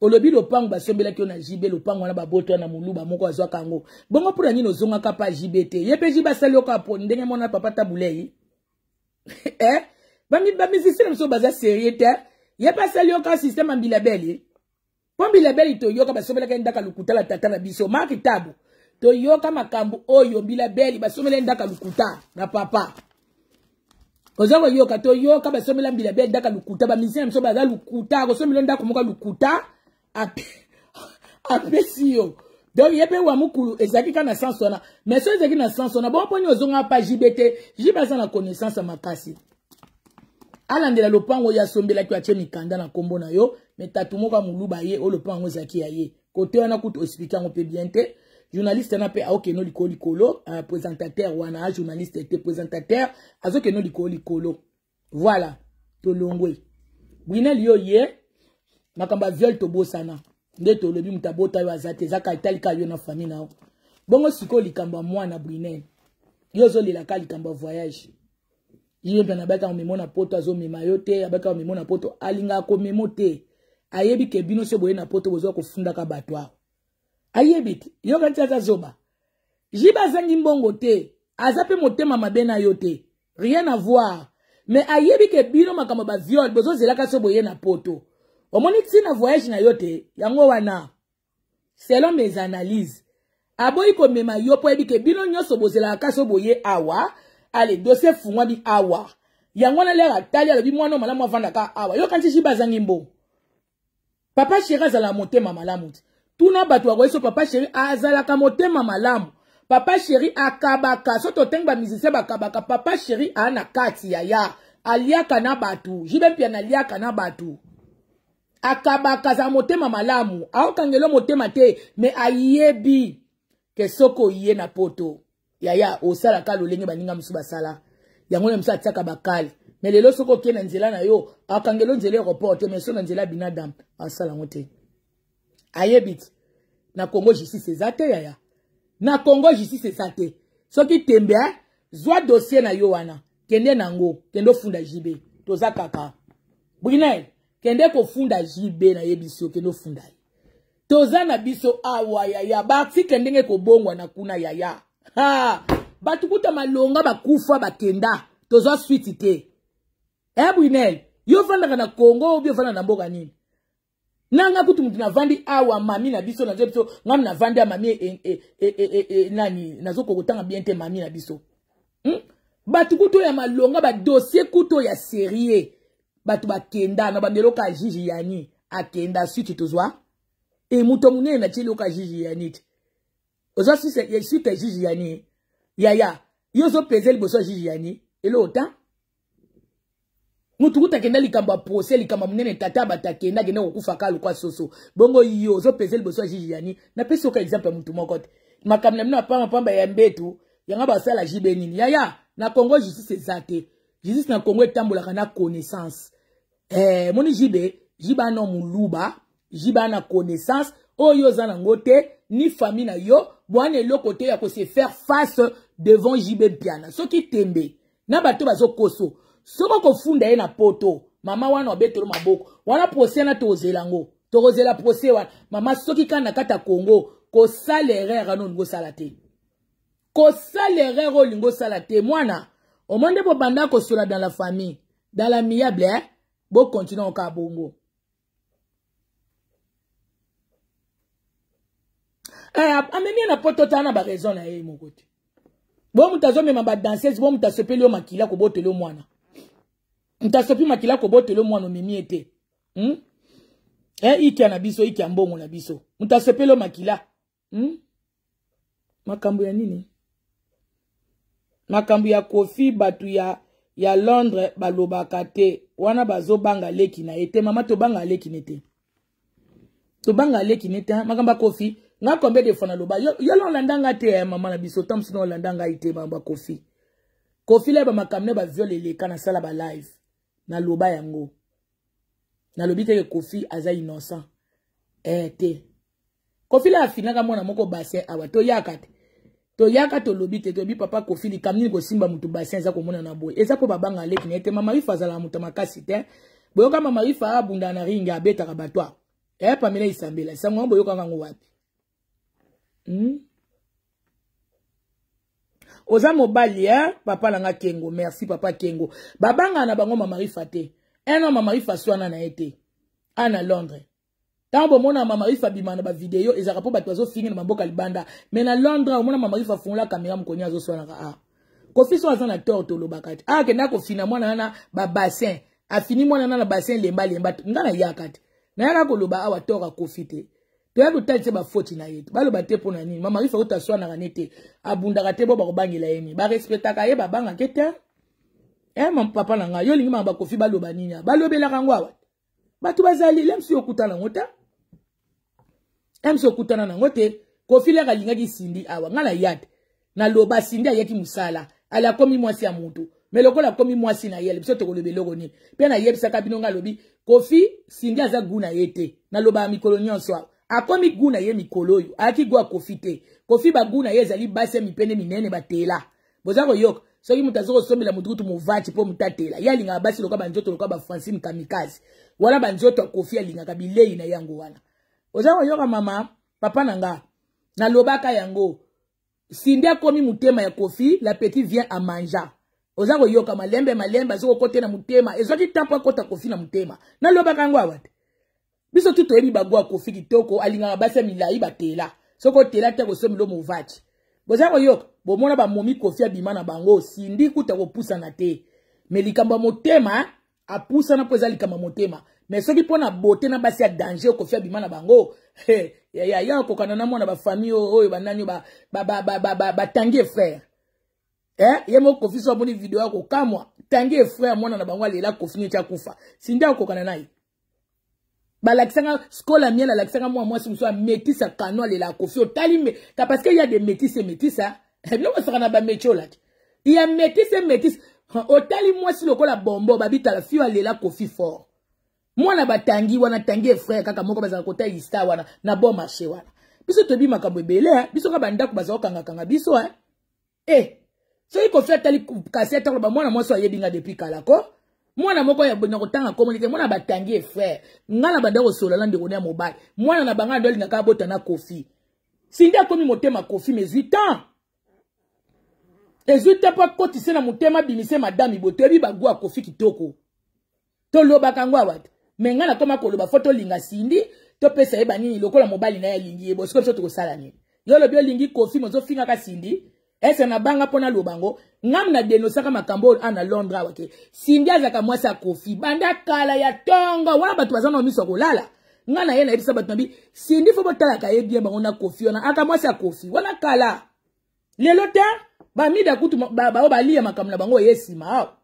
Olobi lopango basombelaki yo na JB, lopango wana baboto wana moluba moko azwaka yango bongo, mpona nini ozongaka pa JB te? Ye mpe JB asali yo kaka po ndenge mwana papa Tabulei, eh? Bamisicien na biso baza sérieux te. Ye mpe asali yo kaka système ya mbilabeli, mpo mbilabeli toyoka basombelaki ndaka lokuta la tata na biso Mark Tabo. Toyoka makambo oyo mbilabeli basombela ndaka lokuta na papa, oza koyoka, toyoka basombela mbilabeli ndaka lokuta. Bamisien na biso baza lokuta, akosombela ndako moko lokuta apesi yo. Donc ye mpe wa Mokulu ezalaki kaka na sens wana, mais so ezalaki na sens wana bongo, mponi ozonga pa JB te? JB aza na connaissance ya makasi, alandela lopango oyo asombelaki, atie mikanda na nkombo na yo, mais tatu moko ya moluba ye oyo lopango yango ezalaki ya ye. Kote wana kutu oexplike yango mpe bien te. Journaliste wana mpe aokende likolo likolo, présentateur wana, journaliste te, présentateur, azokende likolo likolo. Voilà, tolongwe. Brinel, yo ye makambo ya viol tobosana nde tolobi moto abota yo aza te, eza ka etalika yo na famille na yo. Bongo sikoyo likambo ya mwana Brinel, yo ozolelaka likambo ya voyage. Ye mpe nabaki komemo na poto, azomema yo te, abaki komemo na poto, alingaka komemo te. Ayebi ke bino so boye na poto bozwa kofundaka bato awa, ayebi te. Yoka nti aza zoba, Jibe azangi mbongo te, aza mpe motema mabe na yo te, rien à voir, mais ayebi ke bino makambo ba viol bozozelaka so boye na poto. Omoni ntina voyage na yo te, yango wana selon mes analyses aboyi komema yo mpo ayebi ke bino nyonso bozelaka so boye awa. Ale dossier efungwami awa, yango wana lere atali, alobi mwana malamu avandaka awa. Yoka nti Jibe azangi mbongo. Papa Chéri azalaka motema malamu te. Tuna bato bakoyi so Papa Chéri azalaka motema malamu. Papa Chéri akabaka, so totengi bamusicien bakabaka, Papa Chéri aa na kati yaya aliaka na bato. JB Mpiana aliaka na bato, akabaka, azala motema malamu, aokangelo motema te, me ayebi ke soki oye na poto yaya osalaka lolenge baninga mosusu basala yango na mosusu atiaka bakali. Me lelo soki okei na nzela na yo, akangelo nzela aéroport te, mais so na nzela ya binadam asala yango te. Ayebi ti na Congo justice eza te yaya, na Congo justice eza te. Soki tembe, zwa dossier na yo wana, kende nango, kende ofunda JB. Toza kaka Brinel, kende kofunda JB, nayebisi yo, kende ofunda ye. Toza na biso awa yaya, baarticle ndenge kobongwa na kuna yaya, ha bato kuta malonga bakufa bakenda, tozwa suite te. Brinel, yo ofandaka na Congo obi ofanda na mboka nini? Nanga kutu mutu navandi awa, mami na biso nazo biso ngami navandi ya mami nani nazokoka kotanga bien te, mami na biso, Bato kutu ya malonga, badossier kutu ya sérieux, bato bakenda na bandeloka ya juge yani akenda suite tozwa e moto monene na tie eloka juge yani te. Ozwa suite ya juge yani yaya, yo ozopeze liboso ya juge yani eloko ta. Mutu kuta akenda likambo ya procès, likambo ya monene, tata bato akenda akenda kokufa kaka lokwa soso. Bongo yo ozopese liboso ya juge yani. Napesi yoka exemple ya mutu moko te. Makambo na bino ya pamba pamba ya mbetu, yanga basala JB nini? Yaya, na Congo justice eza te. Justice na Congo etambolaka na connaissance. Eh, moni JB, JB ana muluba, JB ana connaissance, oyo oza nango te, ni famille na yo, bwana eloko te ya ko se faire face devant JB Mpiana. Soki tembe, na bato bazokoso, soki okofunda ye na poto, mama wana obetelo maboko, wana procès na tozela ngo, tokozela procès wana. Mama soki kaka na kati ya Congo, kosala erreur wana olingi osala te. Kosala erreur oyo olingi osala te, mwana. Omoni nde bobanda kosola dans la famille, dans l'amiable, eh? Bo continue oka bongo. Eh, amemi ye na poto ta na ba raison na ye moko te. Bo moto azomema ba danseuse, bo moto asopeli yo makila kobotela yo mwana. Moto asopi makila kobotela yo mwana omemi ye te. Eh, ikia na biso, ikia mbongo na biso. Moto asopeli yo makila. Makambo ya nini? Makambo ya Kofi, bato ya Londres balobaka te. Wana bazobanga leki na ye te. Mama, tobanga leki ne te. Tobanga leki ne te. Makambo ya Kofi, nga combien de fois naloba? Yo, yo olanda nga te, eh, mama na biso, tango mosusu olanda ngai te, makambo ya Kofi. Kofi la ba makambo ne ba viol eleka na sala ba live. Naloba yango. Nalobi te ke Kofi aza innocent. Eh te. Kofi la afinaka mwana moko bassin awa toyaka te. Toyaka tolobi te, toyebi papa Kofi likambo nini kosimba mutu bassin eza komona na boye. Eza po babanga leki na ye te. Mama Rifa azalaka moto makasi te. Boyoka Mama Rifa abunda na ringi abetaka bato awa. Eh Pamela Isambela, sango yango boyokaka yango wapi? Oza mobali, eh? Papa na nga Kengo, merci papa Kengo. Babanga na bango Mama Rifa te. Un homme Mama Rifa swana na ye te. Ana Londres. Tango bomona Mama Rifa abima na ba video ezalaka po bato bazofinga na maboko libanda. Mais na Londres omona Mama Rifa afungola kamera mokoni azoswanaka a. Kofi so aza na tort tolobaka te. Ah kenda kofina mwana na ba bassin. Afini mwana na bassin lemba lemba. Nga na yaka te. Na yaka koloba awa tort a Kofi te. Toya kotalisa ba faute na ye. Baloba te pona nini. Mama Rifa ota swanaka ne te. Abundaka te bo bakobangela ye ni. Ba respectaka ye babangaka te. Eh mon papa na nga yo lingi mama Kofi baloba nini? Balobelaka ngo awa. Bato bazali lemsi okutana ngo te. Lemsi okutana nango te. Kofi leka alingaki Cindy awa nga na yate. Na loba Cindy ayaki musala. Ala komi mwasi ya mutu. Mais lokola komi mwasi na ye, biso tokoloba eloko nini. Pe na yebisaka bino nga lobi Kofi Cindy aza gu na ye te. Na loba mikolo nyonso awa. Akomi gu na ye mikolo oyo. Ayaki gu ya Kofi te. Kofi ba gu na ye ezali basi ya mipende minene batela. Boza koyoka. Soki moto azo kosombela moto kutu movati mpo moto atela. Ye alingaka basi lokola banzoto lokola ba Francine Kamikaze. Wana banzoto ya Kofi alingaka bilei na yango wana. Oza koyoka mama, papa na nga. Nalobaka yango. Cindy akomi motema ya Kofi, la petite vient à manger. Oza koyoka malembe malembe azo kokota na motema. Ezwaki temps po akota Kofi na motema. Nalobaka yango awa te. Biso tu toyebi bago ya Kofi kitoko, alingaka basi ya milai batela. Soki otela te kosomela movati. Boza koyoka, bomona ba momi Kofi abima na bango, Cindy kuta kopusana te. Mais likambo ya motema apusana po eza likambo ya motema. Mais soki mpo na beauté na basi ya danger Kofi abima na bango, he, ya ya ya kokana na mwana ba famille oyo banani ba ba ba ba ba, ba, ba Tanguy frère. Eh, ye moko Kofi so amoni video ya kokamwa, Tanguy frère mwana na bango alela Kofi neti akufa. Cindy akokana na ye. Balakisanga scola miel, alakisanga mwa mwasi mosusu ametisa kano alela Kofi otali me ka parce que il y a des métis et métis hein. Biloko saka na ba métier olati. Il y a métis et métis. Otali mwasi lokola bombo babitala fio alela Kofi fort. Mwana batangi wana tangi e frère kaka moko bazala kota ista wana na bon marché wana. Biso toyebi makambo ebele hein. Biso ka bandako bazala kanga kanga biso hein. Eh, soki Kofi atali kasi atako ba mwana mwasi ayebi nga depuis kala ko. Mwana moko ya na kotanga komoni te mwana batangi e frère. Nga na banda kosola na ndeko ya mobali. Mwana na banga ndo alingaka abota na Kofi. Cindy akomi motema Kofi mais 8 ans. Ezwi te po akotise na motema bimise madame Ibo toyebi bagu ya Kofi kitoko. Tolobaka yango awa te. Mais nga nakoma koloba fo tolinga Cindy, topesa ye banini lokola mobali na ye alingi ye. Bosiko biso tokosala nini? Yo olobi olingi Kofi mozo fingaka Cindy. Ese na banga mpo naloba ngo. Ngam na denosaka makambo oyo na Londres awa ke Cindy azalaka mwasi ya Kofi banda kala ya tongo wana bato baza na miso ya kolala. Nga na ye nayebisa bato na bi Cindy fo botalaka ye bien bango na Kofi wana aka mwasi ya Kofi wana kala. Lelo te bamida kutu bao balia makambo na bango ye nsima awa.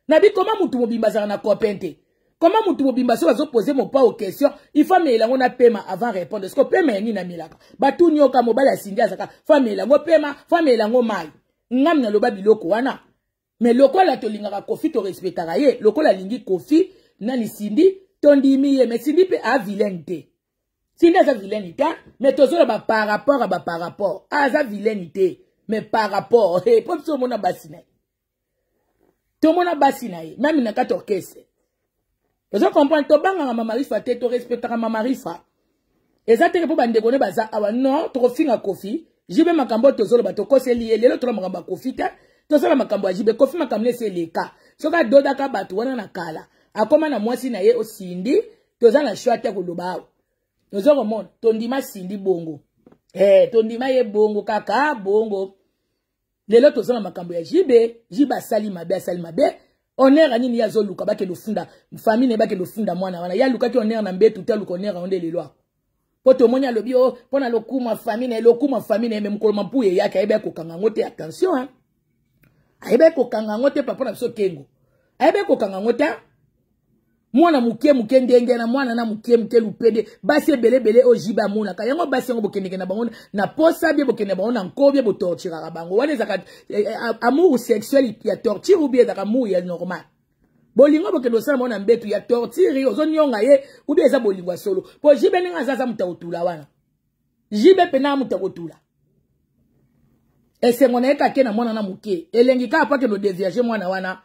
Nabi koma mutu mobimba azalaka na copain te. Koma mutu mobimba soki azopose mopao question, il faut amela yango na pema avant répondre. Siko pema ya nini amelaka? Batuni yoka mobali ya Cindy azalaka, faut amela yango pema, faut amela yango mayi. Ngam naloba biloko wana. Mais lokola tolingaka Koffi, torespectaka ye, lokola alingi Koffi nani Cindy, tondimi ye. Mais Cindy mpe a vilaine te. Cindy aza vilaine te, mais tozoloba par rapport à ba par rapport. Aza vilaine te, mais par rapport. Hey, po biso omona basi na ye. Tomona basi na ye, meme na kati orchestre. Ozo comprendre, tobangaka Mama Rifa te, torespectaka Mama Rifa. Eza te mpo bandeko ne baza awa, non, tokofinga Koffi. JB makambo oyo tozoloba tokoseli ye, lelo tola makambo ya Koffi te, tosala makambo ya JB. Koffi makambo nesi eleka. Soki adodaka bato wana na kala, akoma na mwasi na ye osindi, toza na choix te koloba awa. Ozo komona, tondima Cindy bongo. Tondima ye bongo kaka bongo. Lelo toza na makambo ya JB, JB asali mabe, asali mabe. Honneur ya nini ye azoluka bakende ofunda famille na ye, bakende ofunda mwana wana. Ye alukaki honneur na mbetu te, aluka honneur yango nde lelo awa. Po tomoni alobi o mpo na lokumu ya famille na ye, lokumu ya famille na ye, me mokolo mampuya eyaki ayebaki kokanga yango te. Attention, hein? Ayebaki kokanga yango te, papa na biso Kengo. Ayebaki kokanga yango te. Mwana moke moke ndenge na mwana na moke moke lupede, basi ebele ebele oyo JB amonaka yango, basi yango bokendeke na bango na posa bie, bokende na bango na nko bie, botorturaka bango. Wana ezalaka amour sexuel ya torture ou bien ezalaka amour ya normal? Bolingo bokende osala bango na mbetu ya torture, ozonionga ye, ou bien eza bolingo ya solo? Po JB ndenge aza, aza moto ya kotula wana. JB pena moto ya kotula. Esengo na ye kake na mwana na moke, elengi kaka po akende odeviage mwana wana.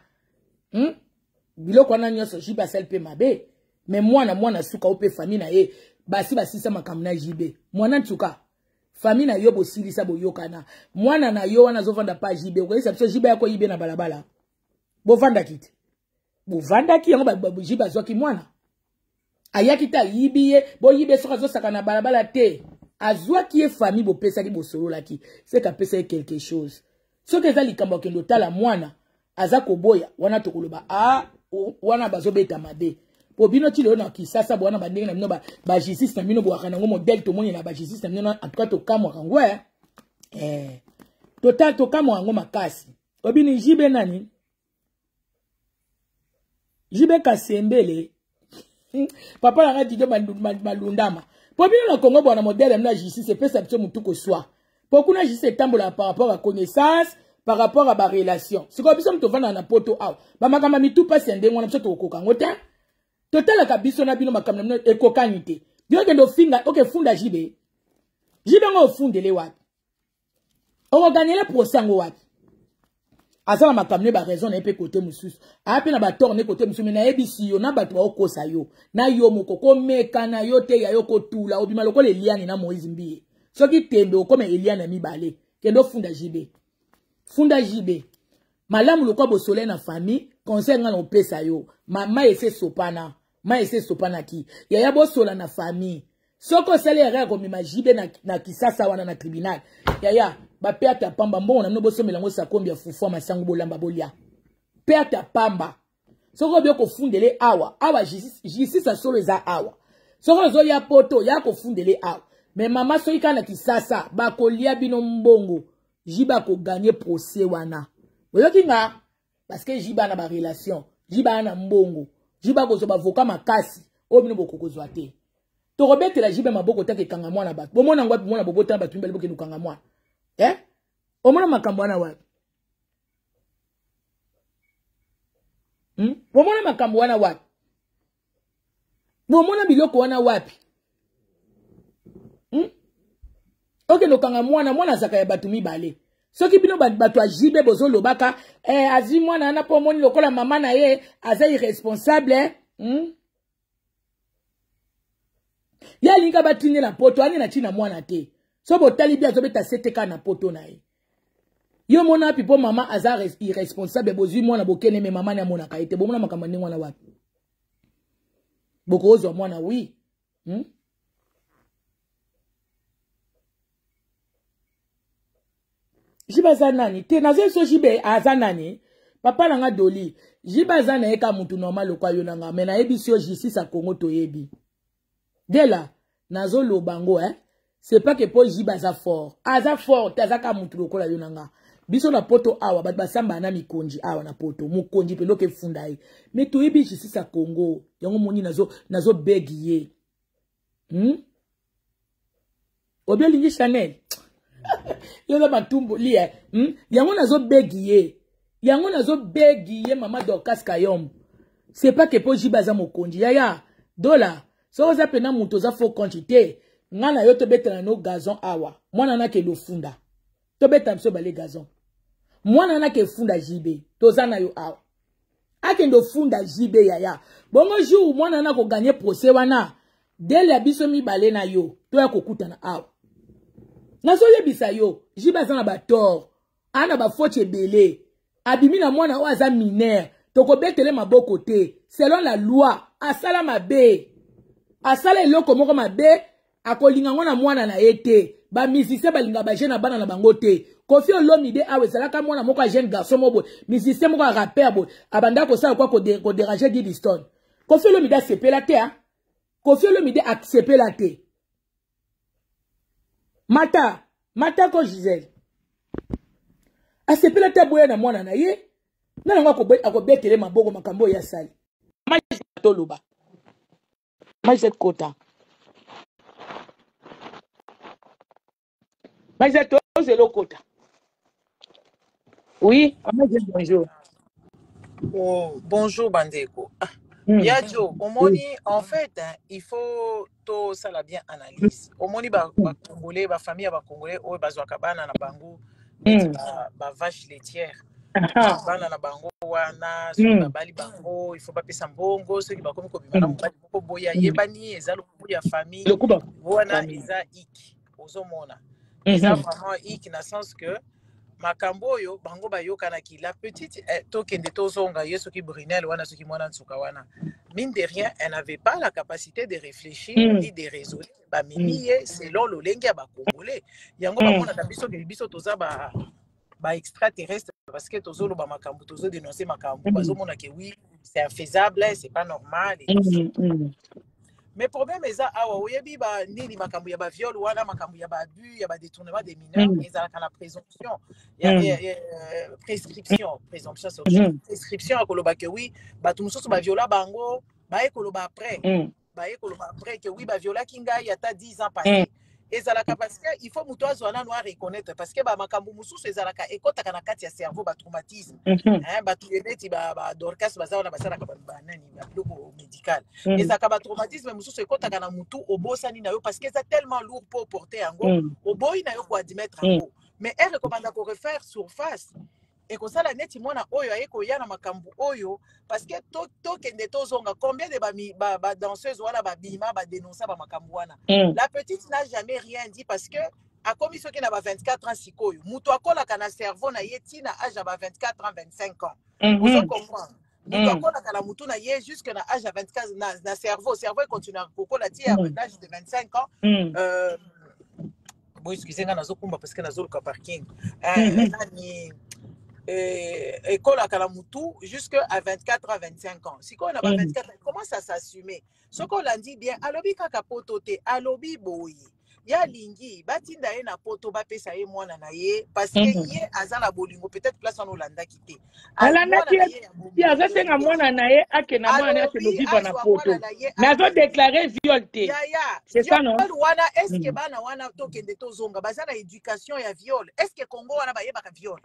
Biloko wana nyonso JB asali mpe mabe, me mwana mwana suka o mpe famille na ye basi basisa makambo na JB. Mwana nsuka famille na yo bosilisa boyokana, mwana na yo wana azovanda pa JB, okoyebisa biso JB yako yibe na balabala. Bovandaki te, bovandaki yango JB azwaki mwana ayaki te ayibi ye, boyibi ye soki azosaka na balabala te. Azwaki ye famille bopesaki bosololaki, seke apesa ye quelque chose. Soki eza likambo akende otala mwana aza koboya wana, tokoloba a wana bazobeta mabe. Po bino ti lelo na Kisasa bwana bandenge na bino ba justice na bino bwaka nango modèle tomoni na ba justice na bino, en tout cas tokamwaka yango, total tokamwaka yango makasi. Obini JB nani? JB Kasembele. Papa na nga Didier Malundama. Po bino na Congo bwana modèle na justice epesa biso mutu koswa. Po kuna justice etambola par rapport à connaissance, par rapport à ba relation. Sikoyo biso mutu ovanda na poto awa, ba makambo ya mitu pasi ya ndenge wana biso tokokoka yango te. Totalaka biso na bino makambo na bino ekokani te. Bino okende ofinga, okefunda JB. JB ngo ofundele wapi? Okoganyele procès yango wapi? Aza na makambo ne ba raison na ye mpe kote mosusu, aya mpe na batort ne kote mosusu. Me nayebisi yo na bato baokosa yo na yo moko komeka na yo te, ya yo kotula obima lokola Eliane na Moïse Mbiye. Soki tembe okoma Eliane ya mibale, kende ofunda JB, funda JB malamu lokwa bosole na famille. Conseil nga na opesa yo, mama ese sopana, ma ese esopanaki yaya, bosola na famille. Soki osali erreur komema JB na Kisasa wana na tribunal, yaya baperte ya pamba, mbongo na bino bosomela yango sakombi ya fufu ya masangu, bolamba bolia, perte ya pamba. Soki obi okofundele awa awa, justice ya solo eza awa. Soki ozoya poto ya kofundele awa, me mama soki kaka na Kisasa bakolia bino mbongo, JB akoganye procès wana. Oyoki nga? Parce que JB na ba relation, JB na mbongo, JB akozwa bavoka makasi oyo bino bokokozwa te. Tokobetela JB maboko take ekanga mwana bato. Bomona yango wapi? Mwana bobotana bato mibale bokende kokanga mwana. Omona makambo wana wapi? Bomona makambo wana wapi? Bomona biloko wana wapi? Okende okanga mwana, mwana azaka ya bato mibale. Soki bino bato ya JB bozolobaka azwi mwana wana mpo omoni lokola mama na ye aza irresponsable, Ye alingi batinde na poto ani na ntina mwana te. So botali bi azobeta sete kaka na poto na ye. Yo mona wapi mpo mama aza irresponsable, bozwi mwana bokene, me mama ne amonaka ye te. Bomona makambo ndenge wana wapi? Bokozwa mwana wi. JB aza nani te? Nazo so JB aza nani? Papa na nga Doli, JB aza na ye ka mutu normal lokwa yo na nga, me nayebisi yo justice ya Congo toyebi. Dela nazoloba ngo, c'est pas que po JB aza fort, aza fort te, aza ka mutu lokola yo na nga. Biso na poto awa bato basambana na mikonzi awa na poto, mokonzi mpe ndoki efunda ye. Mais toyebi justice ya Congo, yango moni nazo begi ye. Obi olingi Chanel. Yo na matumbo lia. Yango nazo begi ye. Yango nazo begi ye mama Dorcas Kayombo. C'est pas que po JB aza mokonzi. Yaya, dola. Soki oza pena moto oza faux compte te. Nga na yo tobetana no gazon awa. Mwana na ke lofunda. Tobeta biso bale gazon. Mwana na ke funda JB. Toza na yo awa. Akende ofunda JB yaya. Bongo jour mwana na ko gagner procès wana. Dele ya biso mibale na yo. Toya kokutana awa. Nazoyebisa yo, JB aza na ba tort. Ana ba faute ebele. Abimi na mwana oyo aza mineur. Tokobetele maboko te. Selon la loi, asala mabe. Asala eloko moko mabe, akolinga ngo na mwana na ye te. Ba musicien balinga ba jeune na bana na bango te. Koffi Olomide awa ezalaka mwana moko ya jeune garçon moko boye, musicien moko ya rappeur boye, abanda kosala kwa kodéranger Didi Stone. Koffi Olomide asepela te, hein? Koffi Olomide asepela te. Mata, mata ko Gisèle. Asepela te aboya na mwana na ye. Na nango akobetele maboko makambo oyo asali. Mama toloba. Mama Gisèle kota. Mama Gisèle tozela okota. Oui, Mama Gisèle bonjour. Oh, bonjour bandeko. Ya Joe, omoni en fait hein, il faut tosala bien analyse. Omoni ba, ba Congolais, ba famille ya ba Congolais oyo bazwaka bana na bango neti ba vache laitière. Bana na bango wana soki babali bango il faut bapesa mbongo, soki bakomi kobima na mobali moko boye ayebani eza lokumu ya famille wana eza ik ozomona eza vraiment ik na sens que makambo oyo bango bayokanaki la petite tokende tozonga ye soki Brunel wana soki mwana nsuka wana, mine de rien elle n'avait pas la capacité de réfléchir ni de raisonner. Bamemi ye selon lolenge ya bacongolais yango bamonaka biso ke biso toza ba extraterrestre parce que tozoloba makambo, tozodénoncer makambo, bazomona ke oui, c'est infaisable, c'est pas normal et tout ça. Mais problème eza awa, oyebi ba nini, makambo ya baviol wana, makambo ya baabus, ya badétournement des mineurs, ezalaka na présomption ya prescription. Présomption, c'est autre chose. Prescription ya koloba ke oui, bato mosusu baviola bango, baye koloba après, baye koloba après ke oui, baviolaki ngai ata 10 ans passé. Ezalaka parce que il faut moto azwa nano areconnaître, parce que bamakambo mosusu ezalaka ekɔtaka na kati ya cerveau, batraumatisme, hein, bato neti badorcas baza wana basalaka banani, babiloko médical. Ezalaka batraumatisme mosusu ekɔtaka na mutu, obosani na yo parce que eza tellement lourd mpo oporte yango, oboyi na yo koadmettre yango. Mais ere ekobanda korefaire surface, ekosala neti mwana oyo aye koya na makambo oyo, parce que tokende tozonga, combien de badanseuse wana babima badénonça bamakambo wana? La petite n'a jamais rien dit parce que akomi soki na ba 24 ans sikoyo, moto akolaka na cerveau na ye ntina age ya ba 24 ans, 25 ans. Ozo comprendre, moto akolaka na mutu na ye jusque na age ya 24 na cerveau econtinuaka kokola ti ya l'âge de 25 ans. Bon, excusez nga, nazokumba parce que nazoluka parking. Nani, ekolaka na mutu jusque à 24 à 25 ans. Sikoyo na ba 24, commence à s'assumer. Soki olandi bien, alobi kaka poto te, alobi boye ye alingi batinda ye na poto, bapesa ye mwana na ye, parce que ye aza na bolingo. Peut-être place wana olandaki te. Alandaki ye, azosenga mwana na ye akenda, mwana na ye akende vivre na poto, mais azodéclare viol te. Yaya, c'est ça, non? Viol wana, est ce que bana wana, tokende tozonga, baza na éducation ya viol? Est ce que Congo wana bayebaka viol?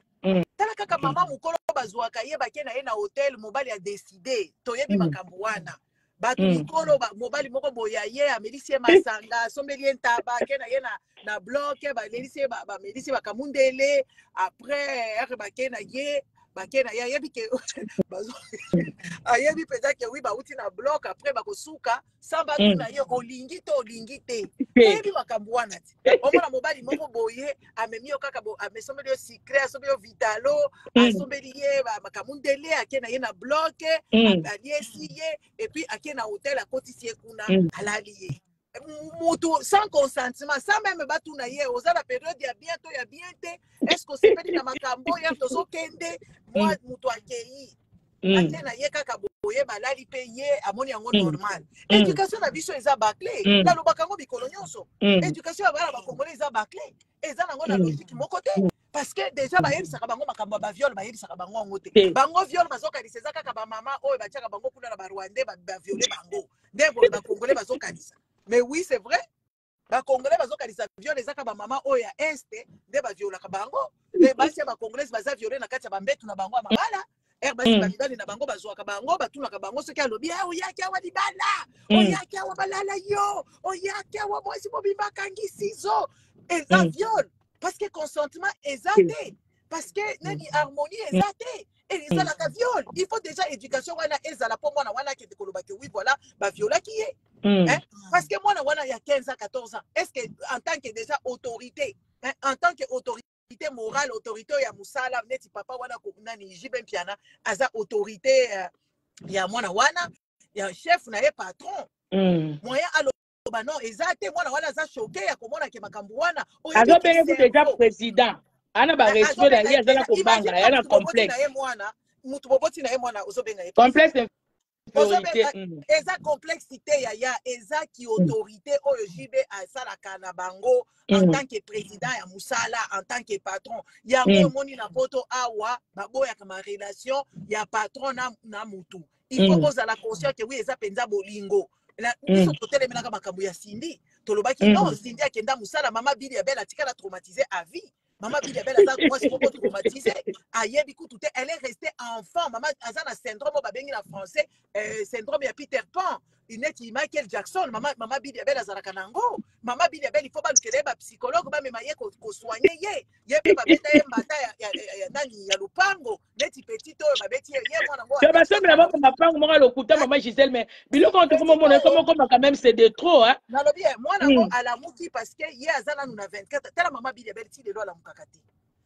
Tala kaka mama mokolo bazwaka ye, bake na ye na hotel, mobali adécider, toyebi makambo wana, bato mikolo, mobali moko boye ye amelisi ye masanga, asombeli ye ntaba, ake na ye na bloc, balelisi ye, bamelisi ye bakamundele. Après ere bake na ye, ayebi ke ayebi mpenza ke oui, bauti na bloc, après bakosuka sans batuna ye olingi to olingi te. Toyebi makambo wana te. Omona mobali moko boye amemi yo kaka, asombeli yo sucré, asombeli yo vitalo, asombeli ye makamundele, ake na ye na bloc, aliesi ye, et puis ake na hotel, akotisi ye kuna, alali ye mutu sans consentement, sans même batuna ye oza na période ya bien to ya bien te, est ce que osepeli na makambo oyo tozokende. Mwa mutu akei, ake na ye kaka boye, balali mpe ye amoni yango normal. Éducation na biso eza bâclée, nalobaka yango mikolo nyonso. Éducation ya bana bakongole eza bâclée, eza nango na logique moko te. Parce que déjà bayebisaka bango makambo ya baviole, bayebisaka bango yango te. Te. Bango viole bazokanisa eza kaka bamama oyo batiaka bango kuna na barwandais, baviole bango nde boye bacongolais bazokanisa. Mais oui, c'est vrai, bacongolais bazokanisa viole eza kaka bamama oyo ya Est nde baviolaka bango. Me basi ya bacongolaise baza viole na kati ya bambetu na bango ya mabala ere basi bamibali na bango bazwaka bango, batunaka bango soki alobi: "Ah, oyaki awa libala, oyaki awa balala yo, oyaki awa mwasi mobimba akangi ciseau." Eza viol parce que consentement eza te, parce que nani, harmonie eza te, ezalaka viol. Il faut déjà éducation wana ezala mpo mwana wana akende koloba ke oui, voilà, baviolaki ye. Hein? Parce que mwana wana ya 15 ans, 14 ans, est ce que en tant que déjà autorité, hein, en tant que autorité morale, autorité ya mosala neti papa wana nani, JB Mpiana, aza autorité ya mwana wana, ya chef na ye, patron, moyen aloba non eza te. Mwana wana aza choqué ya komona ke makambo wana. Azobenge kutu eza président ana barespect na ye, aza na kobanga ya na complexe. Na ye mwana, mutu boboti na ye mwana, ozobenga ye complexe d'infériorité. Eza complexité ya ya eza ki autorité oyo JB asalaka na bango en tant que président ya mosala, en tant que patron. Yango omoni na Poto awa baboyaka ma relation ya patron na mutu. Il faut ozala conscient ke oui, eza mpenza bolingo. Biso totelemelaka makambo ya Cindy, tolobaki non, Cindy akenda mosala. Mama Bili Abel atikala traumatisé à vie. Mama Bili Abel aza mwasi moko traumatisé, ayebi kutu te, elle est restée enfant. Mama aza na syndrome oyo babengi na français syndrome ya Peter Pan, neti Michael Jackson. Mama Bili Abel azalaka nango. Mama Bili Abel, il faut balukela ye bapsychologue, bamema ye kosoigner ye. Ye mpe babeta ye mbata ya nani, ya lopango, neti petit oyo babeti ye, ye mwana ngo. To basombela bango mapango moko ya lokuta. Mama Gisele, mais biloko oyo tokomomona ekomokoma quand même, c'est de trop, hein. Nalobi ye mwana ngo alamuki parce que ye aza nanu na 24. Tala mama Bili Abel, ti lelo alamukaka te.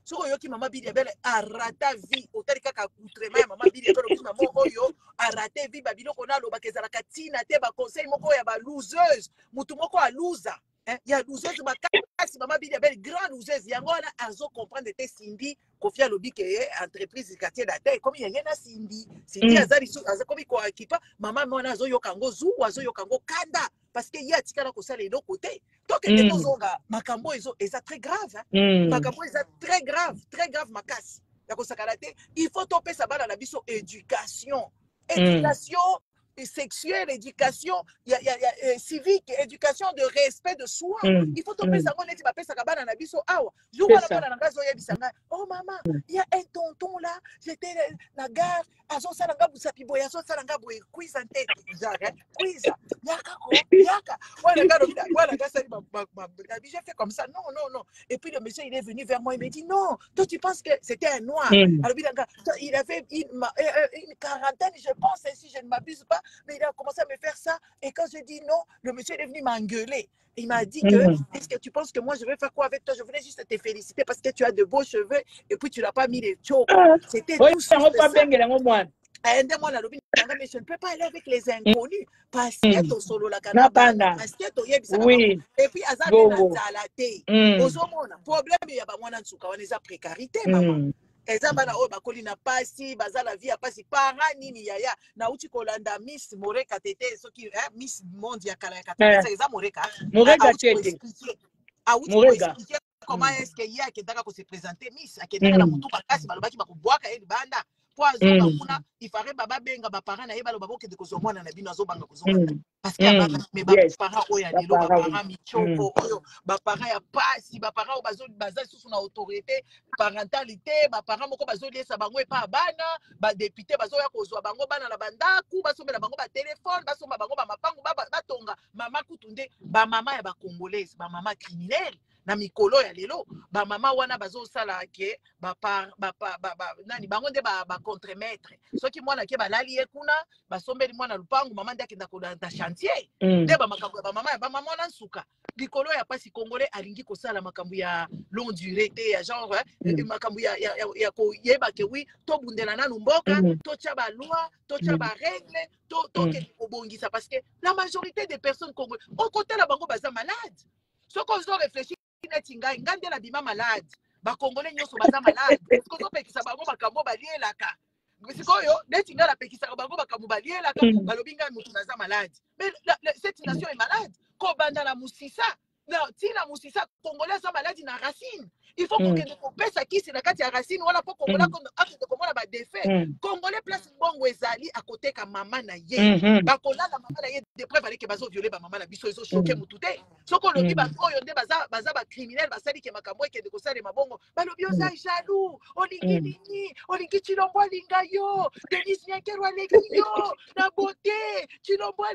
Soki oyoki mama Bili Abel arata vie, otali kaka accoutrement ya mama Bili Abel, oki mama oyo arate vie. Babiloko na alobaka ezalaka ntina te, baconseil moko ya baloseuse, motu moko aluza, hein, ya loseuse makasi. Mama Bili Abel, grand loseuse. Yango wana azocomprendre te Cindy. Kofi alobi ke ye entreprise Quartier Latin ekomi yenge na Cindy. Cindy aza lisusu, aza komi koakipa mama mwana, azoyoka yango zuwa, azoyoka yango kanda, parce que ye atikala kosala eloko te. Tokende tozonga, makambo ezo eza très grave, hein. Makambo eza très grave, très grave makasi ya kosakana te. Il faut topesa bana na biso éducation, éducation sexuelle, éducation ya civique, éducation de respect de soi. Il faut topesa yango neti bapesaka bana na biso awa. Jour wana mwana na ngai azoyebisa ngai: "Oh mama, il y a un tonton là, j'étais na gare, azosala nga busapi boye, azosala nga boye, kwiza ntete, genre kwiza, yaka ko yaka." Wana nga lobi, wana nga sali j'ai fait comme ça: "Non, non, non." Et puis le monsieur, il est venu vers moi, il me dit: "Non, toi tu penses que…" C'était un Noir. Alobi na nga, il avait une quarantaine, je pense, si je ne m'abuse pas, mais il a commencé à me faire ça et quand je dis non, le monsieur est venu m'engueuler. Il m'a dit que, "Est-ce que tu penses que moi je vais faire quoi avec toi? Je voulais juste te féliciter parce que tu as de beaux cheveux et puis tu n'as pas mis les chokes." C'était tout. Juste ça. Nde mwana alobi nanga: "Mais je ne peux pas aller avec les inconnus", parce que tosololaka na bana, parce que toyebisaka. Et puis aza mpe na nzala te. Ozomona problème ya bamwana nsuka wana eza précarité, mama. Eza bana oyo bakoli na pasi, baza na vie ya pasi. Para nini yaya, nauti kolanda Miss Moreka Tete, soki Miss Monde ya kala ya 85, eza Moreka. Moreka Tete. Auti koexpliquer comment est ce que ye akendaka kose présenter Miss, akendaka na motu makasi, balobaki bakobwaka ye libanda po azonga kuna. Ifare babenga baparent na ye, baloba: "Bokende kozwa mwana na bino, azobanga kozonga parce que abanga." Mais baparent oyo ya lelo, baparent michoko oyo, baparent ya pasi, baparent oyo baza lisusu na autorité parentale te, baparent moko bazoliesa bango epa ya bana, badéputé bazoya kozwa bango bana na bandaku, basombela bango batelefone, basomba bango bamapangu, batonga. Mama kutu nde bamama ya bacongolaise, bamama criminele na mikolo ya lelo, bamama wana bazosala ke nani, bango nde bacontremaître. Soki mwana ke balali ye kuna, basombeli mwana lupangu, mama nde akenda kolanda chantier. Nde bamakambo ya bamama, ya bamama wana nsuka likolo ya pasi. Congolais alingi kosala makambo ya longue durée te, ya genre makambo ya koyeba ke oui, tobundela nanu mboka, totya baloi, totya barègle, tokende kobongisa, parce que la majorité des personnes congolais, okotala bango, baza malade. Soki ozo réfléchir neti ngai, ngai nde nabima malade. Bakongolais nyonso baza malade. Kozopekisa bango makambo balielaka sikoyo, neti ngai napekisaka bango makambo balielaka, balobi ngai motu naza malade. Mais cette nation est malade, kobanda na mosisa. Na ntina mosisa, Congolais aza maladi na racine. Il faut kokende kopesa kisi na kati ya racine wana mpo Congolais akende komona badefe. Congolais, place mbongo ezali, akoteka mama na ye. Bakolala mama na ye. De preuve aleke bazoviole bamama na biso, ezochoquer mutu te. Soki olobi bato oyo nde baza bacriminel, basali ke makambo ekende kosalema bongo, balobi oza jaloux, olingi nini, olingi Tshilombo alinga yo, Denis Nyakeru aleki yo na beauté, Tshilombo,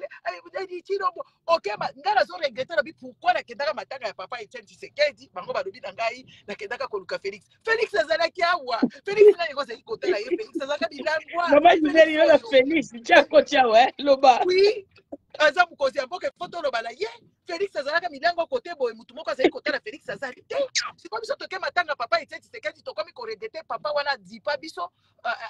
Tshilombo. Ok, ngai nazo regretter, lobi pourquoi nakendaka matanga ya papa Etienne Tshisekedi. Bango balobi na ngai nakendaka koluka Félix. Félix azalaki awa? Félix nani kozali kotala ye? Félix azalaka bilangwa. Mama Gisele, yo na Félix tiako tiawa loba. Oui, aza mokonzi ya mboka, ifo toloba na ye. Félix azalaka milango kote boye, motu moko azali kotala Félix azali te. Sikoyo biso toke matanga papa Etienne Tshisekedi, tokomi koregretter. Papa wana adipa biso,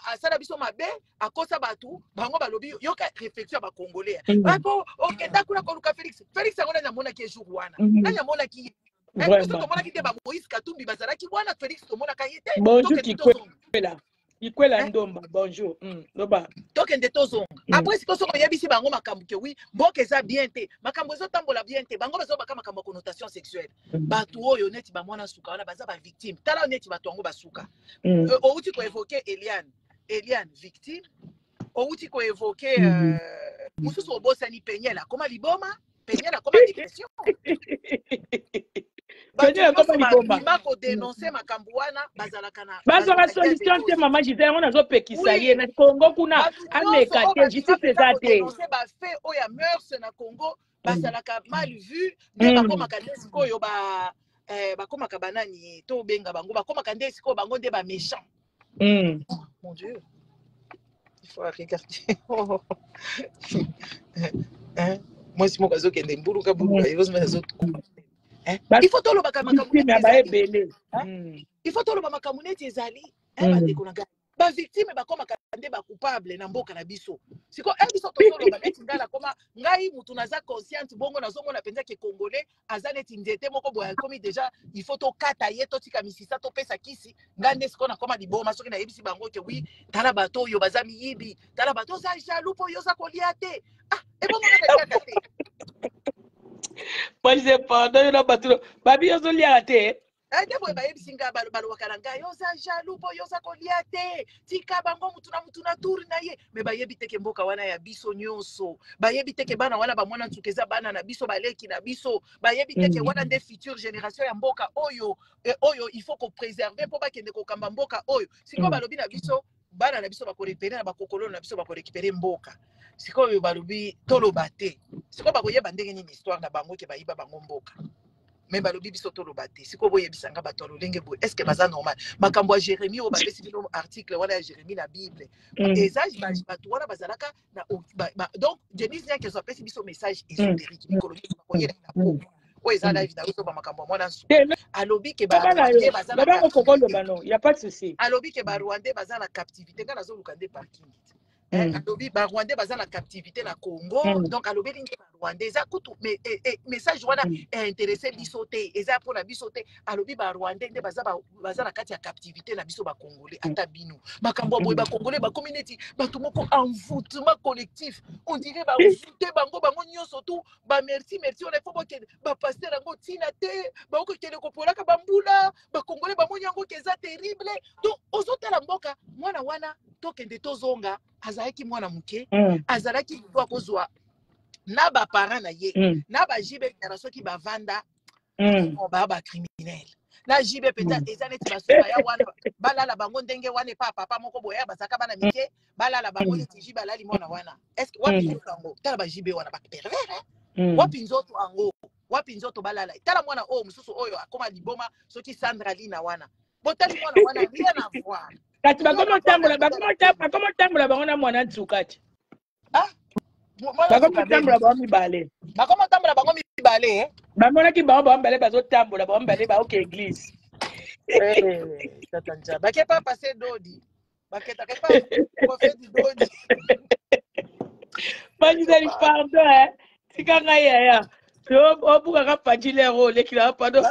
asala biso mabe, akosa bato. Bango balobi, yoka réflexion ya Bacongolais, po okenda kuna koluka Félix. Félix yango nani amonaki ye jour wana? Nani amonaki ye? Biso tomonaki te. Bamoïse Katumbi bazalaki wana, Félix tomonaka ye te. Bonjour Kikwela, Ikwela Ndomba, bonjour. Loba. Tokende tozonga. Après sikoyo, soki oyebisi bango makambo ke oui, mboka eza bien te, makambo ezotambola bien te, bango bazobaka makambo ya connotation sexuelle. Bato oyo neti bamwana suka wana baza bavictime. Tala neti bato yango basuka. Outi koévoquer Eliane, Eliane victime. Outi koévoquer mosusu, obosani Peniel, akoma liboma. Peniel akoma dépression. Bato nyonso babima kodénoncer makambo wana bazalaka na Bazwaka solution te. Mama Gisele, yango nazopekisa ye na Congo kuna, ameka te, justice eza te. Bafaits oyo ya mœurs na Congo bazalaka mal vu nde bakomaka nde sikoyo ba bakomaka banani, tobenga bango, bakomaka nde sikoyo bango nde baméchant. Mon Dieu, il faut regarder. Hein? Mwasi moko azokende mbuluka buluka, heureusement azokufa. Il faut tolobaka makambo neti ezali. Il faut toloba makambo neti ezali. Bandeko na ngai, bavictime bakomaka nde bacoupable na mboka na biso. Siko e biso tozoloba neti ngai nakoma, ngai mutu naza consciente bongo, nazomona mpenza ke Congolais aza neti nzete moko boye, akomi déjà, il faut tokata ye, totika misisa, topesa kisi. Ngai nde sikoyo nakoma liboma soki nayebisi bango ke oui, tala bato oyo baza miyibi, tala bato, oza jaloux mpo yo oza kolia te. Ah, ebongo nga naliaka te? Moi, pardon, yo na bato babi ozoliaka te. Nde boye bayebisi ngai, balobaka na ngai: oza jaloux mpo yo oza kolia te, tika bango, mutu na mutu na tour na ye. Mais bayebi te ke mboka wana ya biso nyonso. Bayebi te ke bana wana bamwana nsuka eza bana na biso, baleki na biso. Bayebi te ke wana nde future génération ya mboka oyo, oyo il faut kopréserver mpo bakende kokamba mboka oyo. Sikoyo balobi na biso bana na biso bakorécupérer na bakokolo na biso, bakorécupérer mboka. Sikoyo balobi toloba te. Sikoyo bakoyeba ndenge nini histoire na bango ke bayiba bango mboka? Mais balobi biso toloba te. Sikoyo boyebisanga, bato ya lolenge boye, est ce que baza normal? Makambo ya Jérémie oyo bapesi bino, article wana ya Jérémie na Bible, eza bato wana bazalaka na donc Denise Nyakezo apesi biso message ésotérique. Mikolo nyonso bakoyela na poko oyo eza live na yo, makambo ya mwana nsuka. Alobi ke Barwandais baza na Alobi ke Barwandais baza na captivité. Ngai nazoluka nde parking. Alobi Barwandais baza na captivité na Congo. Donc alobeli nde Barwandais. Eza kutu message wana intéressé biso te, eza mpona biso te. Alobi Barwandais nde baza na kati ya captivité na biso Bacongolais. Ata bino, makambo ya boye, Bacongolais bakomi neti bato moko envoûtement collectif, on dirait baenvoûte bango, bango nyonso tu bamerci merci wana. Ifo bokende bapasteur yango ntina te, bakokende kopolaka bambula. Bacongolais bamoni yango ke eza terrible. Donc ozotala mboka, mwana wana, tokende tozonga, azalaki mwana moke, azalaki moto akozwa na baparent na ye na bajibe kara. Soki bavanda, baa bacriminel na jibe mpenza. Eza neti basuka ya wana balala bango ndenge wana epa papa moko boye, bazalaka bana mike, balala bango neti jibe alali mwana wana. Est ce wapi nzoto yango? Tala bajibe wana, bapervers. Wapi nzoto yango? Wapi nzoto balala? Tala mwana oyo mosusu oyo akoma liboma, soki Sandra Lina wana. Botali mwana wana, rien à voir. Kasi bakomi otambola bango na mwana nsuka ti. Ah. Bakomi otambola bango mibale. Bakomi otambola bango mibale, eh? Bamonaki bango mibale bazotambola, bango mibale baoke église. Tata nja bake pa pase dodi, baketaka pa prophète dodi. Bajizali, pardon, eh. Tika ngai yaya, obukaka pajilere olekilaka, pardon.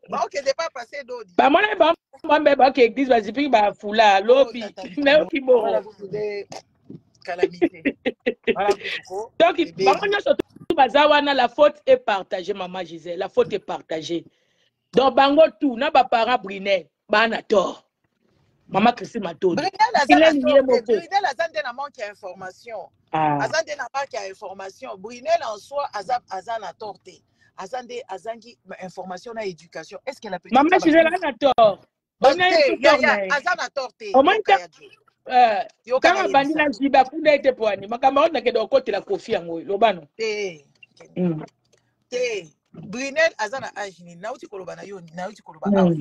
Baokende pa pase dodi. Bamonaki bango mibale baoke église, bazipiki bafula lobi, nayoki bongo. Calamité. Donc bango nyonso. Baza wana, la faute est partagée, mama Gisèle, la faute est partagée. Donc bango tout na ba parents Brunel bana tort. Mama Christine Matondo. Brunel aza na Brunel ye tort te. moko. Brunel aza nde na manque ya information. Ah. Aza nde na manque ya information. Brunel en soi aza na tort te. Aza nde azangi information na éducation. Est-ce que la petite Mama là Gisèle bazo aza na tort. Ba Ona ye te su tort yaya na ye. aza na tort te. Omoni Yoka ya Dieu. Yoka ntango na abandi yebisa. na jibe akunda ete poani makambo yango nakende kokotela Kofi yango oyo lobano. Te. Te. Brunel aza na age nini? Nauti koloba na yo, nauti koloba awa.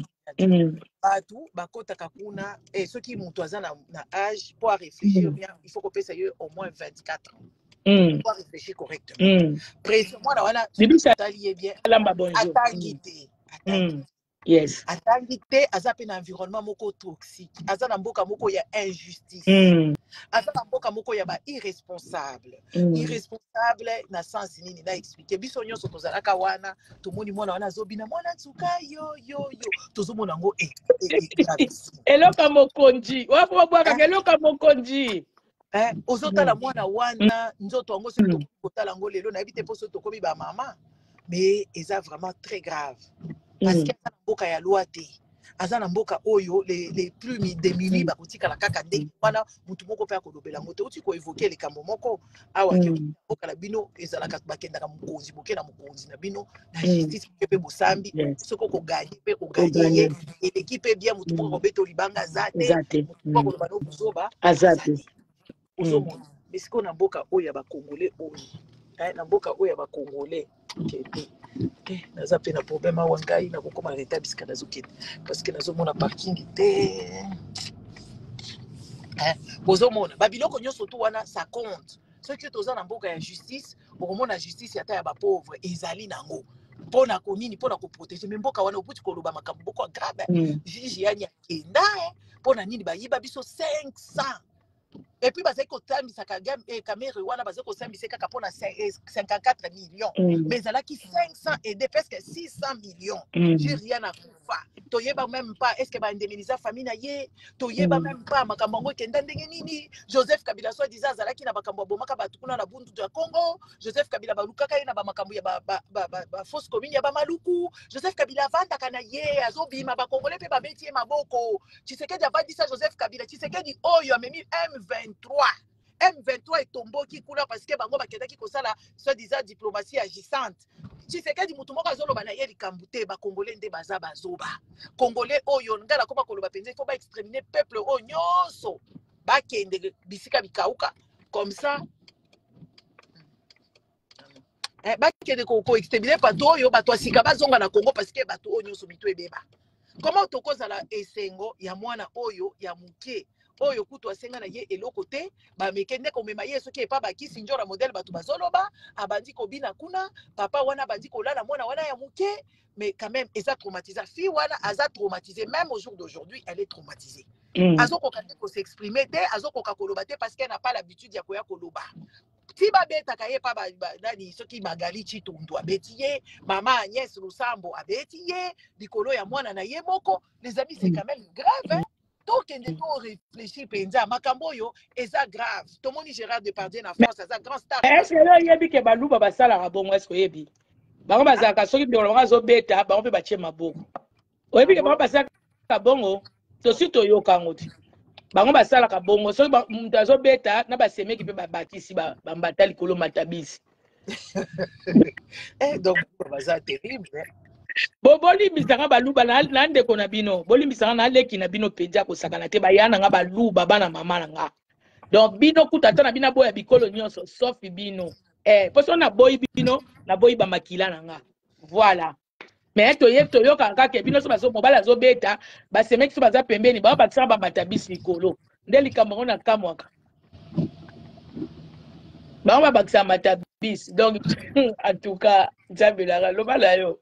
Bato bakotaka kuna soki moto aza na age po réfléchir bien, il faut kopesa ye au moins 24 ans po réfléchir correctement. Pression mwana wana soki Bibisa totali ye bien, alamba bonjour. atangi te, atangi atangi te, aza mpe na environnement moko toxique, aza na mboka moko ya injustice, aza na mboka moko ya ba irresponsable. Irresponsable na sens nini? Na expliquer. Biso nyonso tozalaka wana, tomoni mwana wana azobina mwana nsuka yo yo yo, tozomona yango gravissime. Eloko ya mokonzi wapo babwakaka eloko ya mokonzi. Ozotala mwana wana, nzoto yango soki tokomi kotala yango lelo, nayebi te mpo soki tokomi bamama, mais eza vraiment très grave parce que aza na mboka ya loi te, aza na mboka oyo les plus démunis bakotikala kaka ndenge wana, motu moko mpe akolobela yango te. Outi koévoquer likambo moko awa ke mboka na bino ezalaka bakendaka mokonzi, boke na mokonzi na bino na justice, boke mpe bosambi. Soki okogagner mpe ogagner ye, eleki mpe bien, motu moko akobeta libanga aza te, Eza te. motu moko akoloba no buzoba aza aza te. te. Ozomona, mais sikoyo na mboka oyo ya bacongolais oyo, na mboka oyo ya bacongolais, kende naza mpe na problème awa. Ngai nakokóma na retard bisika nazokende parce que nazomona parking te. Bozomona babiloko nyonso tu wana, ça compte. Soki toza na mboka ya justice, okomona justice ata ya bapauvre ezali nango mpona konini, mpona koprotéger. Mais mboka wana okuti koloba makambo moko ya grave. Juge yani akenda mpona nini? Bayiba biso 500 et puis bazali kotambisa Kamerhe wana, bazali kosambisa kaka mpona 54 millions, mais ezalaki 500 et de presque 600 millions. Juge ya na kufa, toyeba même pas est ce que baindemnisa famille na ye, toyeba même pas makambo yango ekenda ndenge nini. Joseph Kabila, soi disant azalaki na makambo, abomaka bato kuna na Bundu ya Congo. Joseph Kabila balukaka ye na bamakambo ya bafosse commune ya Bamaluku. Joseph Kabila avandaka na ye, azobima, bakongole mpe babeti ye maboko. Tshisekedi avandisa Joseph Kabila. Tshisekedi oyo amemi M23, M23 etomboki kuna parce que bango bakendaki kosala soi-disant diplomatie agissante. Tshisekedi, motu moko azoloba na ye likambo te. Bakongole nde baza bazoba. Congolais oyo ngai nakoma koloba mpenza, il faut baexterminer peuple oyo nyonso, bakende bisika bikauka comme ça, bakende koexterminer bato oyo, bato ya sika bazonga na Congo, parce que bato oyo nyonso mito ebeba. Comment tokozala esengo ya mwana oyo ya moke oyo kutu asenga na ye eloko te? Bameke nde komema ye soki epa bakisi njora modele, bato bazoloba abandi kobina kuna, papa wana abandi kolala mwana wana ya moke. Mais quand même eza traumatisé. Fille wana aza traumatisé, même au jour d'aujourd'hui elle est traumatisée. Azokoka te kos'exprimer te, azokoka koloba te parce qu'elle n'a pas l'habitude ya koya koloba. Ti babetaka ye pa nani, soki Magali Chitundu abeti ye, mama Agnès Lusambo abeti ye likolo ya mwana na ye moko. Les amis, c'est quand même grave, hein? Tokende to réfléchir mpenza, makambo oyo eza grave. Tomoni Gérard Depardieu na France, aza grand star. Est ce que oyebi ke baluba basalaka bongo? Est ce oyebi bango bazalaka soki ndeko na bango azobeta, bango mpe batie maboko? Oyebi ke bango basalaka bongo? Tosi toyoka yango te. Bango basalaka bongo, soki moto azobeta na basemeki mpe babakisi bambata likolo matabisi. Donc baza terrible, eh? Bo bolimbisanga baluba na ndeko na bino, bolimbisanga na leki na bino mpenza, kosakana te. Baya na nga baluba, bana mama na nga. Donc bino kuta ata na bino aboya bikolo nyonso sauf bino, mpo so naboyi bino, naboyi bamakila na nga, voilà. Mais toye toyokaka kaka bino so bazo mobali azobeta, basemeki so baza pembeni, bao bakisaka bamata bisi likolo. Nde likambo yango nakamwaka, bango babakisaka matabisi. Donc en tout cas, Nzambe laka loba na yo.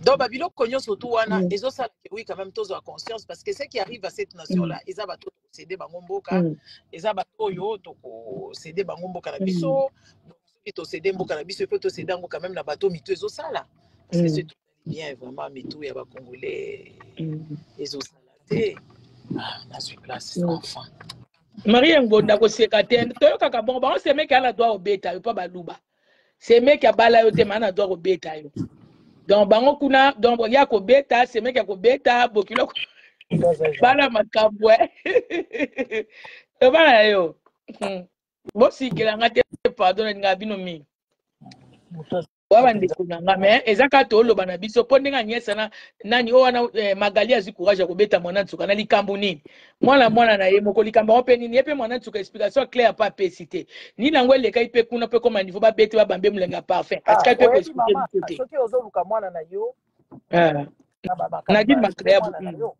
Donc babiloko nyonso tu wana ezosala ke oui, quand même tozwa conscience, parce que ce qui arrive à cette nation là, eza bato tokocéder bango mboka, eza bato oyo tokocéder bango mboka na biso. Donc soki tocéder mboka na biso, il faut tocéder yango quand même na bato mito ezosala, parce que c'est bien vraiment mitu ya bacongolais ezosala te. Ah, nazwi place enfin. Marie Ngonda, koseka te, toyokaka bongo. Bango semeki ala droit obeta yo mpo baluba. Semeki abala yo te, maa na droit kobeta yo. Donc bango kuna, donc ya kobeta, semeki ya kobeta, bokilo bana makambo eh. Bana na yo. Bosikela nga te, pardon, nalingaka bino mingi. Wa bandeko na nga, mais eza kaka toloba na biso mpo ndenge Agnès na nani oyo wana eh, Magali azwi courage ya kobeta mwana nsuka na likambo nini, mwana mwana na ye moko, likambo yango mpe nini, ye mpe mwana nsuka explication claire mpe apesi te. Nini yango elekaki mpe kuna mpe koma niveau babete, babambe molenga parfum, atikali mpe oyebi koexplike mama biso te. Soki ozoluka mwana na yo na Nadine Makaya mwana na yo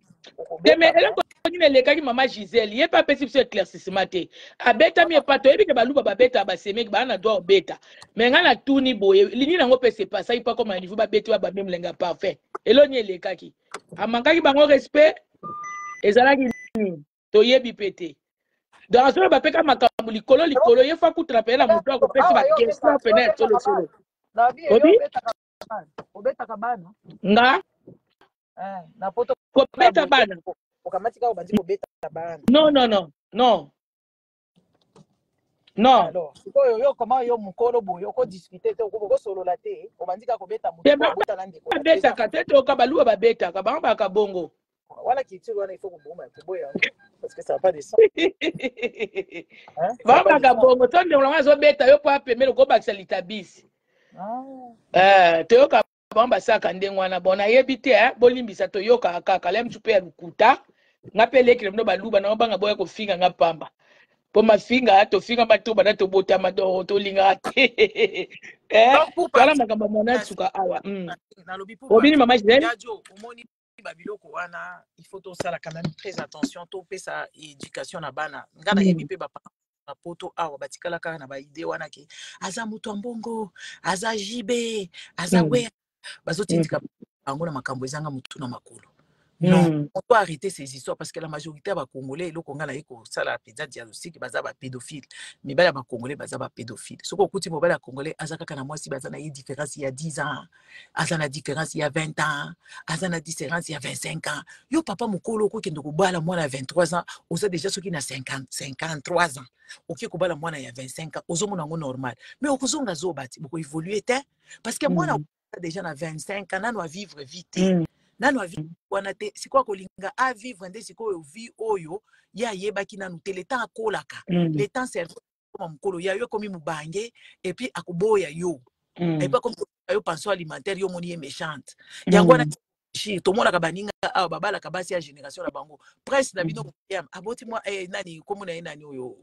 te, mais okobeta. Eloko nini elekaki mama Gisele, ye mpe apesi biso éclaircissement te. Abetami epa, toyebi ke baluba babetaka, basemeki baa na droit obeta, mais ngai natuni boye, nini yango mpe sepasaki mpo akoma na niveau babeti, babambi molenga ya parfum? Elo nini elekaki? Amankaki bango respect? Ezalaki nini? Toyebi mpe te. Donc azoloba mpe ka makambo likolo likolo, ye fa kutana mpe na moto akopesi Awa yo baquestion obetaka pene ya yo obetaka solosolo. bana na bi yo Obi obetaka bana, obetaka bana nga na poto kobeta boye bana? Okamati kaka, obandi kobeta bana? Non, non, non, non, non. Alors sikoyo yo, koma yo mokolo boye, okodiscute te, okosolola te, obandi kaka kobeta motu Te po abota na ndeko na yo, eza babetaka te, toyoka baluba babetaka bango, baka bongo. Wana culture wana, il faut koboma, koboya yango, parce que ça n'a pas de sens, hein? Ça n'a Bango pas de baka sens. bongo. To ndeko nango azobeta yo mpo apemeli, okobakisa litabisi. Ah. Toyoka bango basalaka ndenge wana. Bon, nayebi te, eh, bolimbisa, toyokaka kaka le mosu mpe ya lokuta. Nga mpe elekele bino baluba nango, banga boya kofinga nga pamba, mpo mafinga tofinga bato bana tobotama, donc tolingaka te, eh, Donc pour toala partir makambo ya mwana nsuka awa. Nalobi pour Obini partir mama Gisele. Ya Jo, omoni babiloko wana, il faut tosala quand même très attention, topesa éducation na bana. Nga nayebi mpe bapapa na poto awa batikala kaka na baide wana ke aza moto ya mbongo, aza jibe, aza wer bazotindika bango na makambo ezanga motu na makolo. Non, on doit arrêter ces histoires, parce que la majorité ya bacongolais, eloko nga naye kosala mpenza diagnostic, baza bapédophile. Mibali ya bacongolais baza bapédophile. Soki okuti mobali ya congolais aza kaka na mwasi, baza na ye différence ya 10 ans, aza na différence ya 20 ans, aza na différence ya 25 ans, yo papa mokolo okokende kobala mwana ya 23 ans? Oza déjà soki na 50, 53 ans, oke kobala mwana ya 25 ans, ozomona yango normal, mais okozonga zoba ti bokoévolue te, parce que mwana déjà na 25 ans nano avivre vie te, nano avivre wana te. Sikoyo akolinga avivre nde sikoyo vie oyo ye ayebaki nanu te. Le temps akolaka, le temps cerveau akoma mokolo, ya yo ekomi mobange, et puis akoboya yo, et puis akomi koboya yo pension alimentaire, yo omoni ye méchante. Yango wana tomonaka baninga awa babalaka basi ya génération na bango presque na bino. William aboti mwa nani, komona ye nani oyo,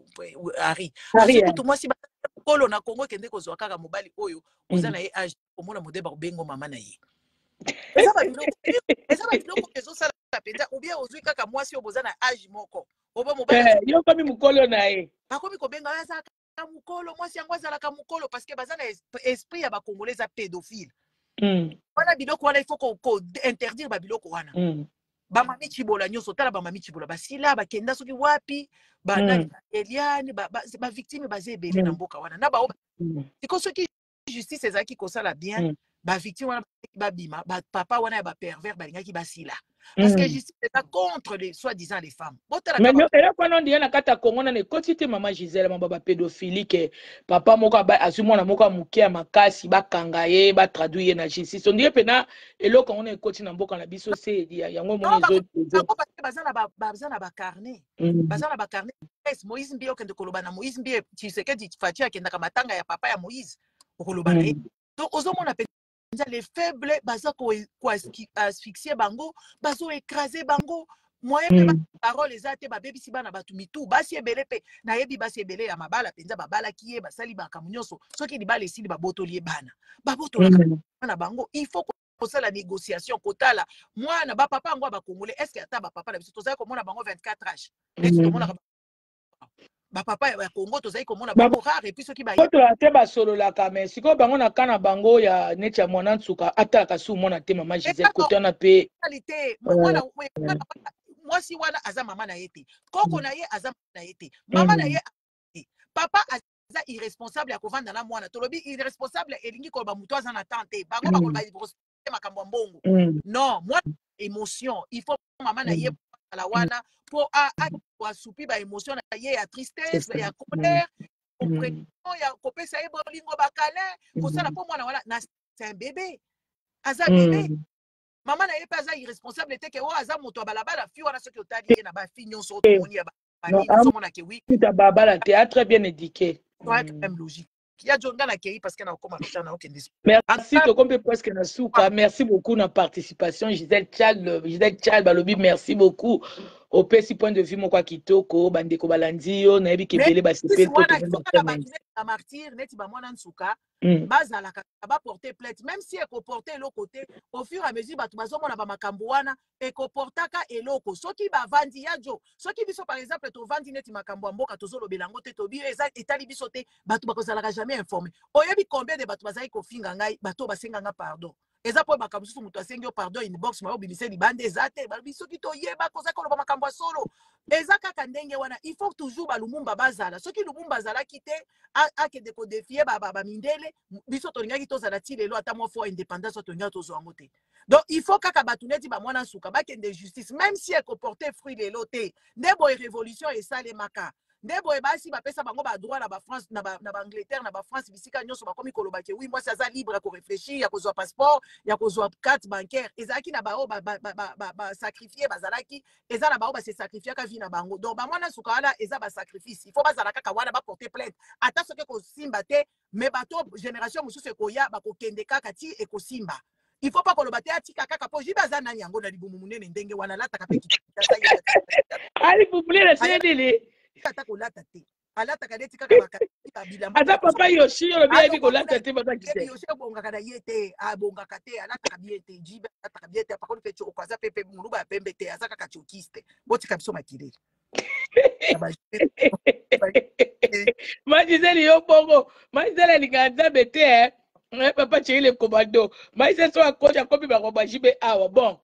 Harry. Harry, azwi eh. kutu mwasi kolo na Kongo, ekende kozwa kaka mobali oyo oza na ye age, omona modele bakobengo mama na ye. Eza babiloko ezosala mpenza. Ou bien ozwi kaka mwasi oyo boza na age moko, obo mobali Eh, yo komi mokolo na ye. Bakomi kobenga oyo azalaka mokolo, mwasi yango azalaka mokolo, parce que baza na esprit ya bacongolais eza pédophile. Wana biloko wana, il faut ko interdire babiloko wana. Bamami Cibola nyonso, tala bamami Cibola basila, bakenda soki wapi, banani, Eliane, bavictime baza ebele na mboka wana na bao. Siko soki justice ezalaki kosala bien, bavictime wana babima, bapapa wana ya bapervers balingaki basila, parce que justice eza contre les soi-disant les femmes. Botalaka Mais eloko wana ondire na kati ya Kongo nano ekoti te, mama Gisele, mamba bapédophilie, ke papa moko azwi mwana moko ya moke ya makasi, bakanga ye, batraduire ye na justice. Ondire mpena eloko yango na ekoti na mboka na biso se yango omoni ezo bango, parce que baza na bacarnet, baza na bacarnet. Moïse Mbiye, okende koloba na Moïse Mbiye, Tshisekedi Faci akendaka matanga ya papa ya Moïse, okoloba na ye. Donc ozomona mpenza les faibles baza koasphyxie bango, bazoécrase bango, moyen mpe parole eza te. Babebisi bana bato mitu, basi ebele mpe nayebi basi ebele ya mabala mpenza, babalaki ye, basali makambo nyonso, soki libala esili, babotoli ye bana, babotolaka bana bango. Il faut kosala négociation, kotala mwana. Bapapa yango ya bacongolais, est ce que ata bapapa na biso tozali komona bango 24 h neti tomonaka bapapa ya Congo, tozali komona bango rare, et puis soki baye Botola te, basololaka, mais sikoyo bango na ka na bango ya neti ya mwana nsuka atalaka su mwana te, mama Gisele, kote wana mpe. Te, mwana mwasi wana aza mama na ye te, koko na ye aza mama na ye te, mama na ye te. Papa aza irresponsable ya kovanda na mwana. Tolobi irresponsable elingi koloba moto aza na temps te. Bango bakoloba irresponsable makambo ya mbongo. Non, mwana émotion, il faut mama na ye ala wana mpo asupi baémotion na ye ya tristesse, ya colère. Compréhension ya kopesa ye bolingo, bakalin kosala mpo mwana wana na c'est un bébé, aza bébé. Mama na ye mpe aza irresponsable te ke oyo aza moto ya balabala. Fi wana, soki otali ye na bafi nyonso oyo tomoni ya banini, ozomona ke oui. Babala te, a très bien éduqué. Quand même logique ya jo. Nga nakei parce que nakokoma retard, naokende. Merci, tokomi mpe presque na suka. Merci beaucoup na participation, Gisèle Chal. Gisèle Chal balobi merci beaucoup, opesi point de vue moko ya kitoko. Bandeko balandi yo, nayebi ke ebele basepeli. Po martyr neti bamwana nsuka bazalaka baporte plainte, même si ekoporte eloko te, au fur et à mesure bato bazomona bamakambo wana, ekoportaka eloko. Soki bavandi ya jo, soki biso par exemple tovandi neti makambo ya mboka tozolobela yango te, tobi eza etali biso te, bato bakozalaka jamais informé. Oyebi combien de bato bazali kofinga ngai, bato basenganga pardon? Eza mpo makambo mosusu, moto asengi yo pardon inbox, mayo obimise libanda eza te. Balobi soki toyeba koza koloba makambo ya solo, eza kaka ndenge wana. Il faut toujours balumumba bazala. Soki Lumumba azalaki te, akende kodéfier bamindele, biso tolingaki tozala ti lelo ata mwa fois indépendance oyo tolingaki tozwa yango te. Donc il faut kaka bato neti bamwana nsuka bakende justice, même si ekoporte fruit lelo te. Nde boye révolution esalemaka, nde boye basi bapesa bango badroit na bafrance, na baangleterre, na bafrance, bisika nyonso bakomi koloba ke oui, mwasi aza libre ya koréfléchir, ya kozwa passeport, ya kozwa carte bancaire. Ezalaki na bao basacrifie, bazalaki, eza na bao base sacrifiaka vie na bango. Donc bamwana suka wana eza basacrifice, il faut bazala kaka wana, baporte plainte ata soki ekosimba te. Mais bato génération mosusu ekoya, bakokende kaka ti ekosimba. Il faut pas koloba te atika kaka mpo JB aza nani yango na libumu monene ndenge wana, alataka mpe. Alibumu monene senini? Ata kolata te, alataka neti kaka bilamba. Aza papa Yoshi, olobi ayebi kolata te, papa. Yoshi abongaka na ye te, abongaka te, alataka bien te. JB alataka bien te, apakoli mpe tioko, aza mpe moluba ya pembe te, aza kaka tiokiste. Botika biso makileli. Magisele, yo bongo Magisele alingaka Nzambe te, eh? Papa Chéri le commando, Magisele so akoti, akomi bango bajibe awa. Bon,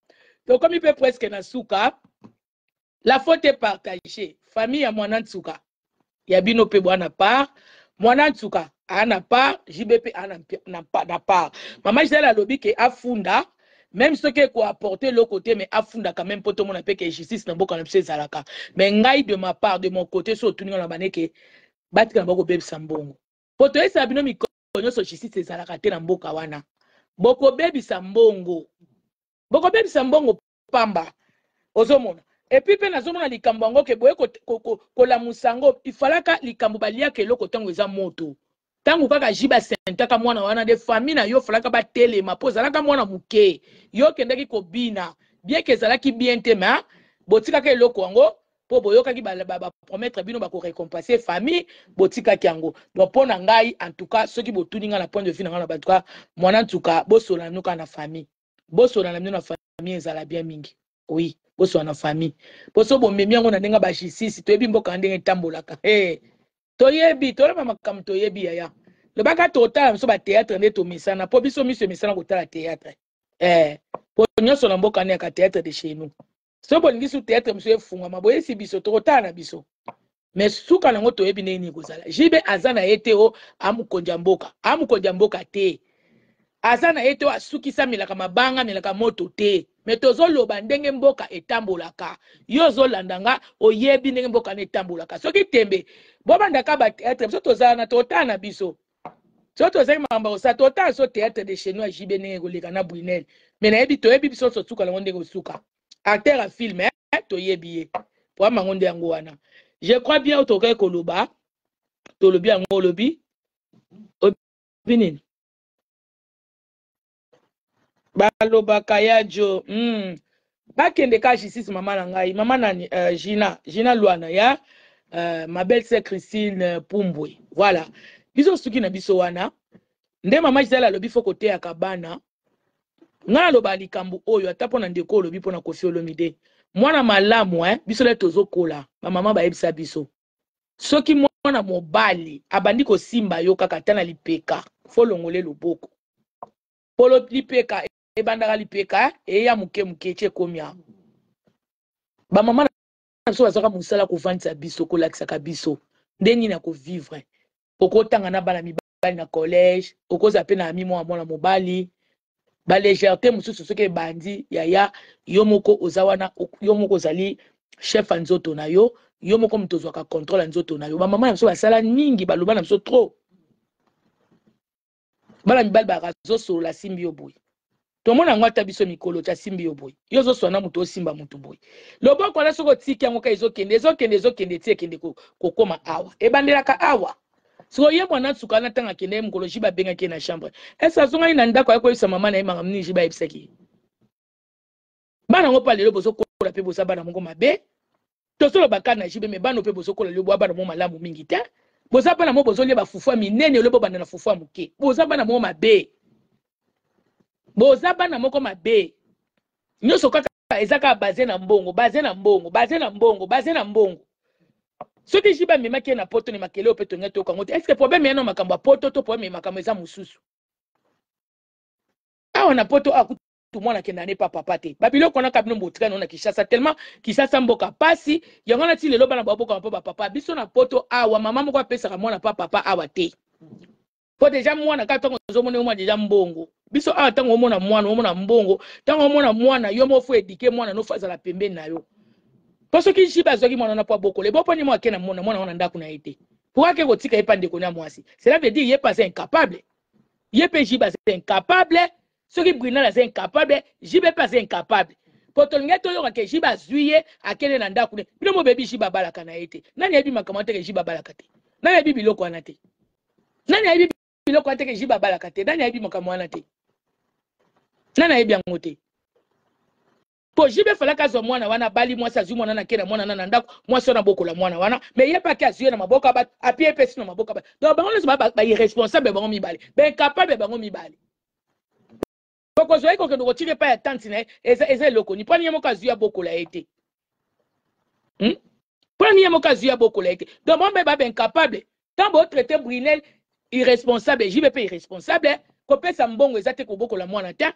tokomi mpe presque na suka. La faute est partagée. Famille ya mwana nsuka ya bino mpe bwana part, mwana nsuka aa na part, JB mpe aa na part. Mama Gisele alobi ke afunda, même soki ekoapporte eloko te, mais afunda quand même mpo tomona mpe ke justice na mboka na biso ezalaka. Mais ngai, de ma part, de mon côté, so otuni nga na baneke, batika na bakobebisa mbongo, mpo toyesaka bino mikolo nyonso, justice ezalaka te na mboka wana. Bokobebisa mbongo, bokobebisa mbongo pamba. Ozomona, et puis mpe nazomona likambo yango ke boye kolamusa yango, ifalaka likambo baliaka eloko ntango eza moto. Ntango kaka JB asentaka mwana wana, nde famille na yo falaka batelema, mpo ozalaka mwana moke, yo okendaki kobina, bien ke ezalaki bien te, ma botikaka eloko yango mpo boyokaki bapromettre bino bakorécompense famille, botikaki yango. Donc mpo na ngai, en tout cas, soki botuni ngai na point de vue na ngai na bantuka mwana ntuka, bosola na bino kaka na famille, bosola na bino na famille, ezala bien mingi. Oui, bosola na famille, mpo so bomemi yango na ndenge bajustice, toyebi mboka ndenge etambolaka. Hey, toyebi, toloba makambo toyebi. Yaya, lobaka, totala biso bathéâtre nde tomesana, mpo biso miso emesana kotala théâtre, mpo nyonso na mboka nde yaka théâtre de chez nous. So bolingi su théâtre mosusu efungwama, boyesi biso, tokotala na biso, mais suka nango toyebi ndenge nini kozala. JB aza na ye te o amokonzi ya mboka, amokonzi ya mboka te, aza na ye te o asukisa, amelaka mabanga, amelaka moto te. Mais tozoloba ndenge mboka etambolaka. Yo ozolanda nga, oyebi ndenge mboka na etambolaka. Soki tembe, bobandaka bathéâtre, biso tozala na totala na biso. So tozali makambo ya kosala, totala so théâtre de chez nous ya JB ndenge ekoleka na Brunel. Mais nayebi, toyebi biso nyonso suka nango ndenge osuka. Acteur ya film, eh? Toyebi ye po amango nde yango wana. Je crois bien oyo tokokaki koloba, tolobi yango. Olobi, obi nini balobaka ya jo. Bakende ka justice. Mama na ngai, mama nani, Gina, Gina Lwana ya ma belle sœur Christine Pumbwe. Voilà, biso suki na biso wana nde mama Gisele alobi fo koteyaka bana. Ngai naloba likambo oyo ata mpo na ndeko olobi mpo na Kofi Olomide, mwana malamu, eh? Biso le tozokola, bamama bayebisa biso, soki mwana mobali abandi kosimba yo kaka ata na lipeka, fo longole loboko. Polo lipeka ebandaka, lipeka eya moke moke ti ekomi awa. Bamama na biso bazwaka mosala kovandisa biso, kolakisaka biso nde nini ya kovivre. Okotanga na bana mibali na collège, okozala mpe na ami mwa mwana mobali. Balégèreté mosusu soki ebandi, yaya, yo moko oza wana, yo moko ozali chef ya nzoto na yo. Yo moko moto ozwaka contrôle ya nzoto na yo. Bamama na biso basala mingi, baloba na biso trop. Bana mibali bazosolola, asimbi yo boye. Tomona yango ata biso mikolo ti asimbi yo boye. Yo ozoswana na moto, osimba moto boye. Loboko wana soki otiki yango kaka ezokende, ezokende, ezokende ti ekende kokoma awa. Ebandelaka awa. Sikoyo ye mwana nsuka wana ntango akende ye mokolo JB abengaki ye na chambre. Est-ce azongaki na ndako aye koyebisa mama na ye makambo nini JB ayebisaki ye? Bana yango mpe lelo bozokola mpe boza bana moko mabe. Tozoloba kaka na JB mais bana mpe bozokola lelo boza bana moko malamu mingi te. Boza bana moko bozolia bafufu ya minene lelo bobanda na fufu ya moke. Boza bana moko mabe. Boza bana moko mabe. Nyonso kaka eza kaka base na mbongo, base na mbongo, base na mbongo, base na mbongo. Soki JB amemaki ye na poto ni makelele mpe tolingi toyoka yango te. Est-ce que problème ya no makambo ya poto to problème ya makambo eza mosusu? Awa na poto awa kutu mwana akenda ne pa papa te. Ba biloko wana kaka bino botika na Kinshasa tellement Kinshasa mboka pasi yango wana ti lelo bana babokama mpo ba papa. Biso na poto awa mama moko apesaka mwana pa papa awa te. Po deja mwana kaka ntango ozomona yo mwana deja mbongo. Biso awa ntango omona mwana omona mbongo, ntango omona mwana yo moko fo éduquer mwana no fo azala pembeni na yo. Po soki JB azwaki mwana wana po abokola, ebo poni mo ake na mwana wana ndako na ye te. Po ake kotika ye pa ndeko na mwasi. Cela veut dire ye pa aza incapable. Ye pe JB aza incapable. Soki Brunel aza incapable, JB pe aza incapable. Po tolingi toyoka ke JB azwi ye akende na ndako ne. Bino mobebi JB abalaka na ye te. Nani ayebi makambo wana te ke JB abalaka te? Nani ayebi biloko wana te? Nani ayebi biloko wana te ke JB abalaka te? Nani ayebi makambo wana te? Nani ayebi yango te? Po JB falaka azwa mwana wana, abali mwasi, azwi mwana na ke na mwana na ndako, mwasi wana abokola mwana wana, mais ye pe ake azwi ye na maboko ya bato, apie ye pe si na maboko ya bato. Donc bango nyonso ba irresponsable bango mibale, ba incapable bango mibale. Bokozwa ye kokende kotika epai ya tante na ye, eza eloko nini? Mpo ye moko azwi abokola ye te. Mpo ye moko azwi abokola ye te. Donc bango mpe ba incapable. Tant bo traiter Brunel irresponsable, JB pe irresponsable, kopesa mbongo eza te kobokola mwana te.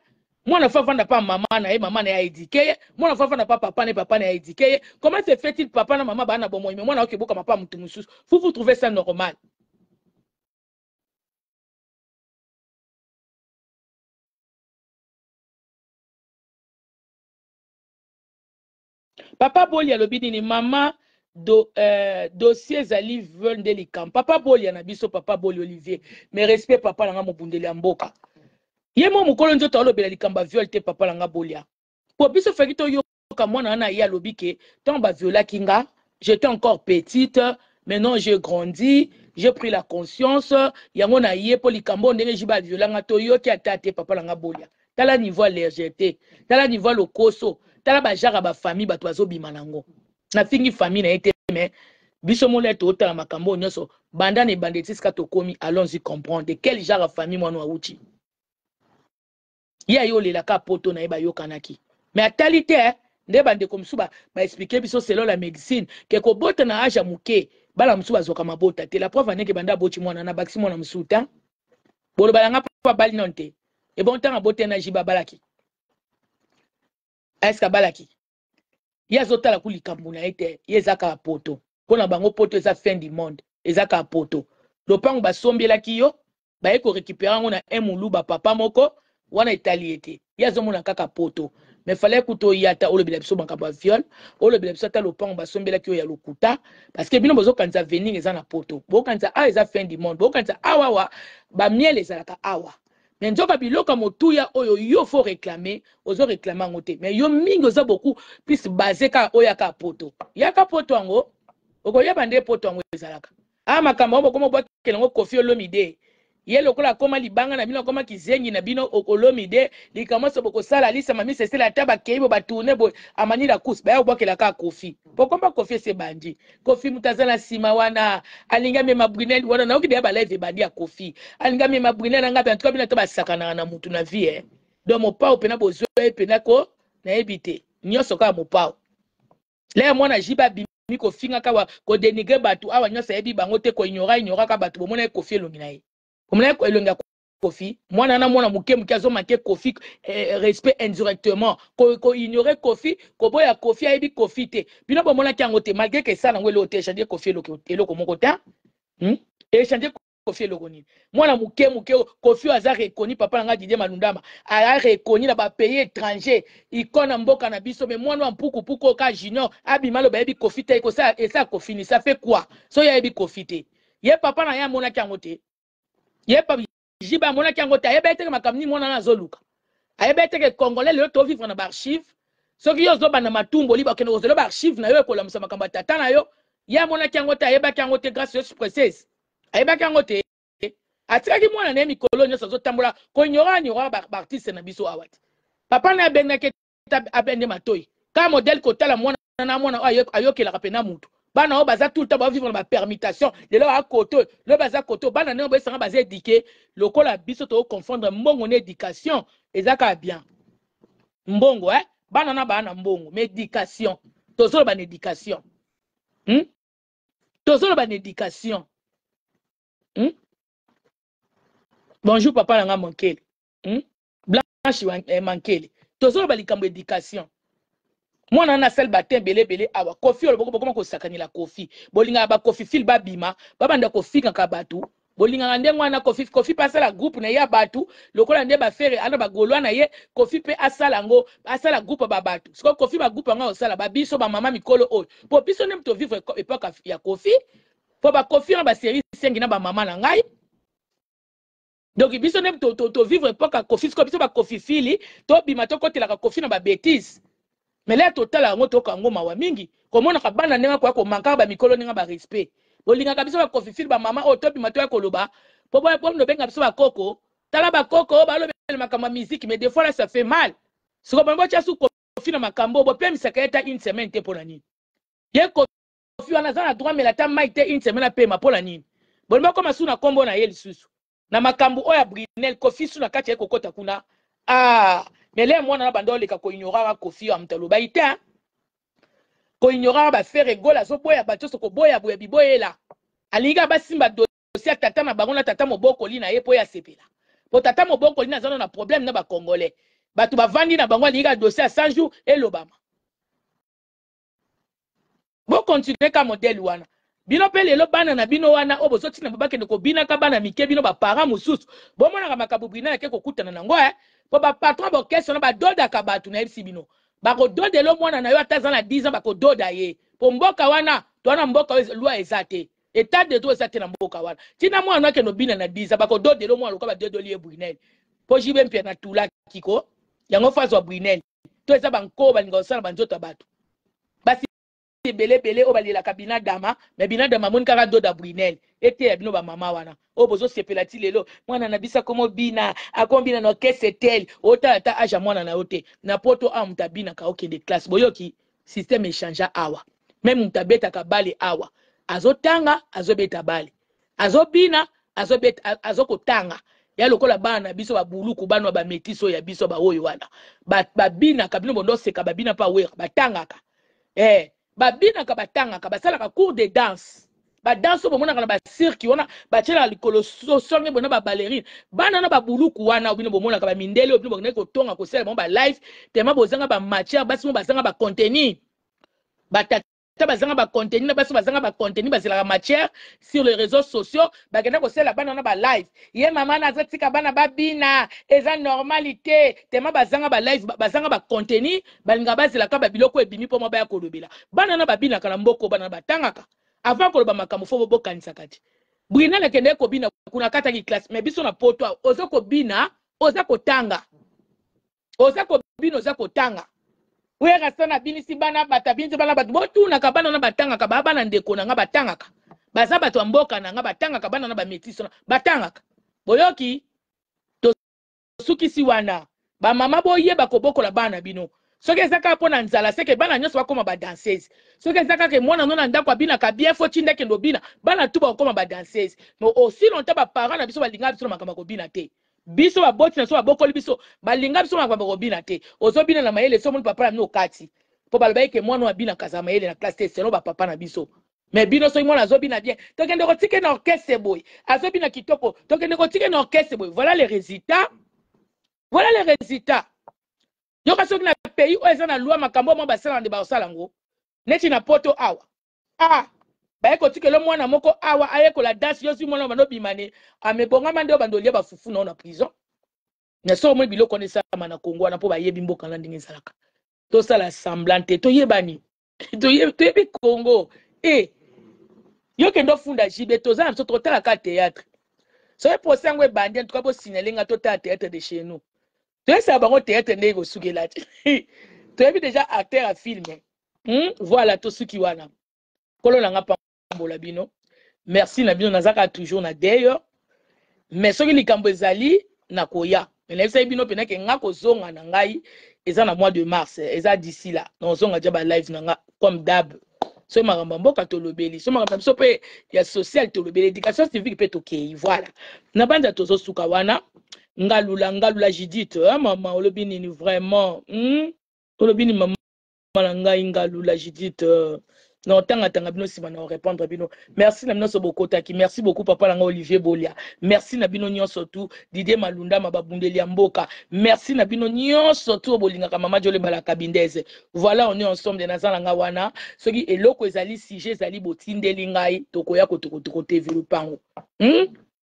Mwana fa vanda pa mama na ye, mama na ye aéduqué ye. Mwana fa vanda pa papa na ye, papa na ye aéduqué ye. Comment se fait-il papa na mama bana bomoi mais mwana okebokama pa mutu mosusu? Vous vous trouvez ça normal? Papa Bolia alobi nini? Mama dossier ezali viol nde likambo. Papa Bolia na biso, Papa Bolia Olivier, mais respect papa na nga mobundeli ya mboka. Ye mo mokolo nzoto alobela likambo ya viol te papa na nga Bolia. Po biso faki toyoka mwana wana ye alobi ke tant ba violaki nga, j'étais encore petite, maintenant j'ai grandi, j'ai pris la conscience, yango na ye po likambo ndenge jiba viola nga toyoki ata te papa na nga Bolia. Tala niveau ya légèreté, tala niveau ya lokoso, tala ba genre ba famille bato bazobima nango. Nafingi famille na ye te mais biso mona totala makambo nyonso banda na ebandeli ti sika tokomi, allons-y comprendre de quel genre ya famille mwana awuti. Ye aye olelaka poto na ye bayokanaki. Mais atali te nde bandeko mosusu ba expliquer biso selon la médecine ke kobota na âge ya moke bana mosusu bazwaka mabota te. La preuve aneke banda aboti mwana na bakisi mwana mosusu te. Boloba na nga mpo abali nano te. E bon ntango aboti na JB abalaki. Est-ce abalaki? Ye azotala ku likambo na ye te, ye eza kaka poto. Mpo na bango poto eza fin du monde, eza kaka poto. Lopango basombelaki yo, baye ko récupérer yango na un muluba papa moko, wana etali ye te. Ye azomona kaka poto. Mais fallait kuta oya ata olobela biso makambo ya viol, olobela biso ata lopango basombelaki yo ya lokuta, parce que bino bozokanisa avenir eza na poto. Bokanisa awa eza fin du monde, bokanisa awa awa ba miel ezalaka awa. Mais nzoka biloko ya motuya oyo yo faut réclamer, ozo réclamer yango te. Mais yo mingi oza beaucoup plus basé kaka oyo yaka poto. Yaka poto yango, okoyeba nde poto yango ezalaka. Ah makambo yango bokoma bwakela yango Koffi Olomide. Ye lokola akoma libanga na bino, akoma kizengi na bino Olomide, likambo nyonso bokosala Alisa Mami Cecile ata bakei bo batourne boye amani la course baya kobwakela kaka Koffi. Pokomba Koffi ese ebandi. Koffi moto aza na nsima wana alingi amema Brunel wana nayoki deya ba live ebandi ya Koffi. Alingi amema Brunel na ngapi en tout cas bino ata basakanaka na mutu na vie eh. Donc mopao pena bozwa ye pena ko nayebi te. Nyonso kaka mopao. Lea mwana JB abimi kofinga kawa ko dénigrer bato awa nyonso ayebi bango te ko ignora ignora ka bato bomona ye Koffi elongi na ye. Bomona ye elongi ya Koffi mwana na mwana moke moke azo manquer Koffi respect indirectement ko ignorer Koffi koboya Koffi ayebi Koffi te. Bino bomonaki yango te malgré que esala yango eloko te échanger Koffi eloko moko te. Échanger Kofi eloko nini? Mwana moke moke Kofi oyo aza reconnu, papa na ngai Didier Malundama aza reconnu na ba pays étrangers, icône na mboka na biso, mais mwana wa mpuku puku oyo ka junior abima loba yebi Kofi te, ekosala esala Kofi ni ça fait quoi? So ye ayebi Kofi te, ye papa na ye amonaki yango te, ye papa JB amonaki yango te, ayebaki te ke makambo nini mwana wana azoluka, ayebaki te ke congolais lelo to vivre na ba archive. Soki yo ozobanda matumboli, bakende kozela ba archive na yo ekolamusa makambo ya tata na yo. Ye amonaki yango te, ayebaki yango te. Grâce Yesu Princesse ayebaki yango te, atikaki mwana na ye mikolo nyonso azotambola koignora ignora baartiste na biso awa te. Papa na ye abengaki abende matoi ka modèle kotala mwana na mwana oyo ayokelaka mpena mutu. Bana oyo baza tout le temps bavivre na bapermutation, lelo akoto, lelo baza koto. Bana ndenge boyesanga baza éduqué lokola biso tokoconfondre mbongo na éducation. Eza kaka bien mbongo, eh? Bana na baa na mbongo, mais éducation, tozoloba na éducation, Tozoloba na éducation, Bonjour papa na nga Monkele, Blanche eh, Mankele. Tozoloba likambo éducation. Mwana wana asali batin ebele ebele awa. Kofi oyo bokoma kosakanela Kofi, bolingaka bakofi fil babima babanda kofingaka bato, bolingaka ndenge wana. Kofi, Kofi mpe asala groupe na ye ya bato lokola nde bafere ana bagolwa na ye. Kofi mpe asala yango, asala groupe ya babato. Sikoyo Kofi bagroupe yango akosala babiso bamama mikolo oyo, mpo biso nde tovivre époque ya Kofi, mpo bakofi wana basérie sengi na bamama na ngai. Donc biso nde tovivre époque ya Kofi. Sikoyo biso bakofi fili tobima tokotelaka Kofi na babétise, mais lea totala yango, toyoka yango mawa mingi komonaka bana ndenge akoya komankaka bamikolo ndenge barespect. Bolingaka biso bakofi fili, bamama oyo tobima toya koloba po bobenga biso bakoko. Tala bakoko oyo balobela makambo ya musique, mais des fois là ça fait mal. Sikoyo bango botya su Kofi na makambo oyo, bopemisaka ye ta une semaine te. Mpo na nini ye Kofi wana aza na droit mela ata mai te une semaine, apema? Mpo na nini bolingi bakoma su na nkombo na ye lisusu na makambo oyo ya Brinel? Kofi su na kati ya ye kokota kuna. Ah, mais le mwana na banda oleka koignoraka Kofi oyo moto alobaki te, koignoraka bafere Gola, azoboya bato nyonso, koboya boya biboyela. Alingi kaka basimba dossier ya tata na bango na tata mobokoli na ye mpo ye asepela, mpo tata mobokoli na aza na problème na bacongolais, bato bavandi na bango. Alingi kaka dossier ya 100 jours elobama. Bokontinue ka modele wana. Bino mpe lelo bana na bino wana oyo bozotinda bakende kobinaka bana mike, bino baparent mosusu bomonaka makambo Brina yake kokutana nango, eh? Mpo bapatron baorchestre wana badodaka bato. Nayebisi bino, bakododela mwana na yo ata aza na 10 ans, bakododa ye. Mpo mboka wana towana, mboka oyo loi eza te, état de droit eza te na mboka wana. Ntina mwana akende obina na 10 ans, bakododela mwana lokola badodoli ye Brunel. Mpo JB mpia na tulaki ko yango fo azwa Brunel. To eza banko balinga kosala banzoto ya bato, basi ebele ebele oyo balelaka binadama, me binadama amoni kaka doda Brunel. Eteya bino bamama wana oyo bozosepela ti lelo mwana na biso akomobina, akomobina na orchestre tel. Otala ata age ya mwana na yo te. Na poto awa moto abinaka okende classe. Boyoki système échange awa, meme moto abetaka bale awa azotanga, azobeta bale, azobina, azobeta, azokotanga ya lokola bana na biso babuluku, bana ya bametisi oyo ya biso baoyo wana babinaka. Bino bondo oseka, babina mpa wera, batangaka, eh, babinaka, batangaka, basalaka cours de danse. Badanse oyo bomonaka na bacirque wana, batielaka likolo songe bona baballerine, bana na babuluku wana. Bino bomonaka bamindele oyo bino bokendaki kotonga, kosala bango balive tema. Bozanga bamatière, basi mo bazanga bacontenu, batata bazanga bacontenu na basi bazanga bacontenu, bazelaka matière sur les réseaux sociaux. Bakenda kosalela bana wana balive. Ye mama na azotika bana babina, eza normal te. Tema bazanga balive, bazanga bacontenu, balingaka bazelaka babiloko ebimi mpo mwa baya kolobela. Bana na babinaka na mboko, bana na batangaka. Avant koloba makambo fo bokanisaka te. Brinel akendeki kobina kuna, akataki classe. Mais biso na poto, oza kobina, oza kotanga, oza kobina, oza kotanga. Wera sana abinisi bana bato, abinisi bana bato. Botunaka bana na batangaka, baa bana ndeko na nga batangaka, baza bato ya mboka na nga batangaka, bana na bametisi wana batangaka. Boyoki, tosukisi wana. Bamama, boyeba kobokola bana bino. Soki eza kaka mpo na nzala, seke bana nyonso bakóma badanseuse. Soki eza kaka mwana no na ndako abinaka bien, fo tinda kende obina, bana tu bakokóma badanseuse. Mais aussi longtemps baparent na biso balingaka biso na makambo ya kobina te, biso baboti na biso babokoli biso, balinga biso makambo ya kobina te. Ozobina na mayele so omoni papa na bino okati, mpo baloba eke mwana oyo abinaka aza mayele na classe te, selon bapapa na biso. Mais bino, soki mwana azobina bien, tokende kotika na orchestre boye, azobina kitoko, tokende kotika na orchestre boye. Voilà les résultats, voilà les résultats. Yoka, soki na pays oyo eza na loi, makambo mwa basalaka nde bakosala yango neti na poto awa. Ah. Baye kotikela mwana moko awa ayekola danse, yo ozwi mwana bando obima ne amebongama nde obanda olia bafufu na yo na prison. Na soki omoni biloko wana esalama na Congo wana, mpo bayebi mboka na ndenge ezalaka. Tosala semblant te, toyebani, toyebi Congo. E yo kende ofunda JB, toza na biso, tokotala ka théâtre. Soki procès yango ebandi, en tout cas bosignale nga, totala théâtre de chez nous, toyesaka bango théâtre ndenge ekosukela te. Toyebi déjà acteur ya film. Voilà, tosuki wana. Nkolo na nga pambola bino. Merci na bino. Nazaka toujours na deuil, mais soki likambo ezali, nakoya. Me nayebisaki bino mpena ke nga kozonga na ngai eza na mois de mars. Eza d'ici là nazonga dia balive na nga comme d'hab. Soki makambo ya mboka tolobeli, so makambo na biso mpe ya social tolobeli, éducation civique mpe tokei. Voilà, na banza tozosuka wana. Ngalula, Ngalula Judith, hein, mama olobi nini vraiment? Olobi nini, mama na ngai Ngalula Judith? Na otangatanga bino nsima na orépondre bino. Merci na bino nyonso bokotaki. Merci beaucoup, papa na ngai Olivier Bolia. Merci na bino nyonso tu, Didier Malundama, babundeli ya mboka. Merci na bino nyonso tu oyo bolingaka mama Jolembala Kabindeze. Voilà, on est ensemble. Naza na nga wana. Soki eloko ezali, sujet ezali, botindeli ngai, tokoya kodevelope yango.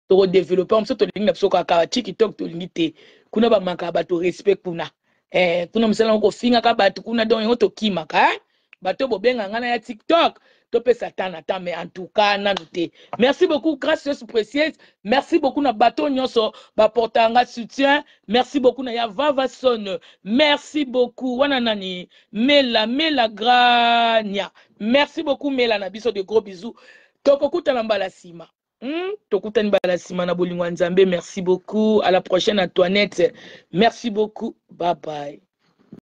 Tokodevelope yango. Biso tolingi na biso kaka TikTok, tolingi te kuna bamakaka bato respect kuna. Kuna mosala yango kofingaka bato kuna, donc yango tokimaka, eh? Bato bobenga ngai na ya TikTok, topesa temps na temps, mais en tout cas nanu te. Merci beaucoup, Gracieuse Précieuse. Merci beaucoup na bato nyonso baportaka nga soutien. Merci beaucoup na ya Vavason. Merci beaucoup wana nani, Mela, Mela Grania. Merci beaucoup, Mela na biso. De gros bisous, tokokutana mbala nsima. Tokutani mbala nsima na bolingo ya Nzambe. Merci beaucoup, à la prochaine. Antoinette, merci beaucoup, bye bye.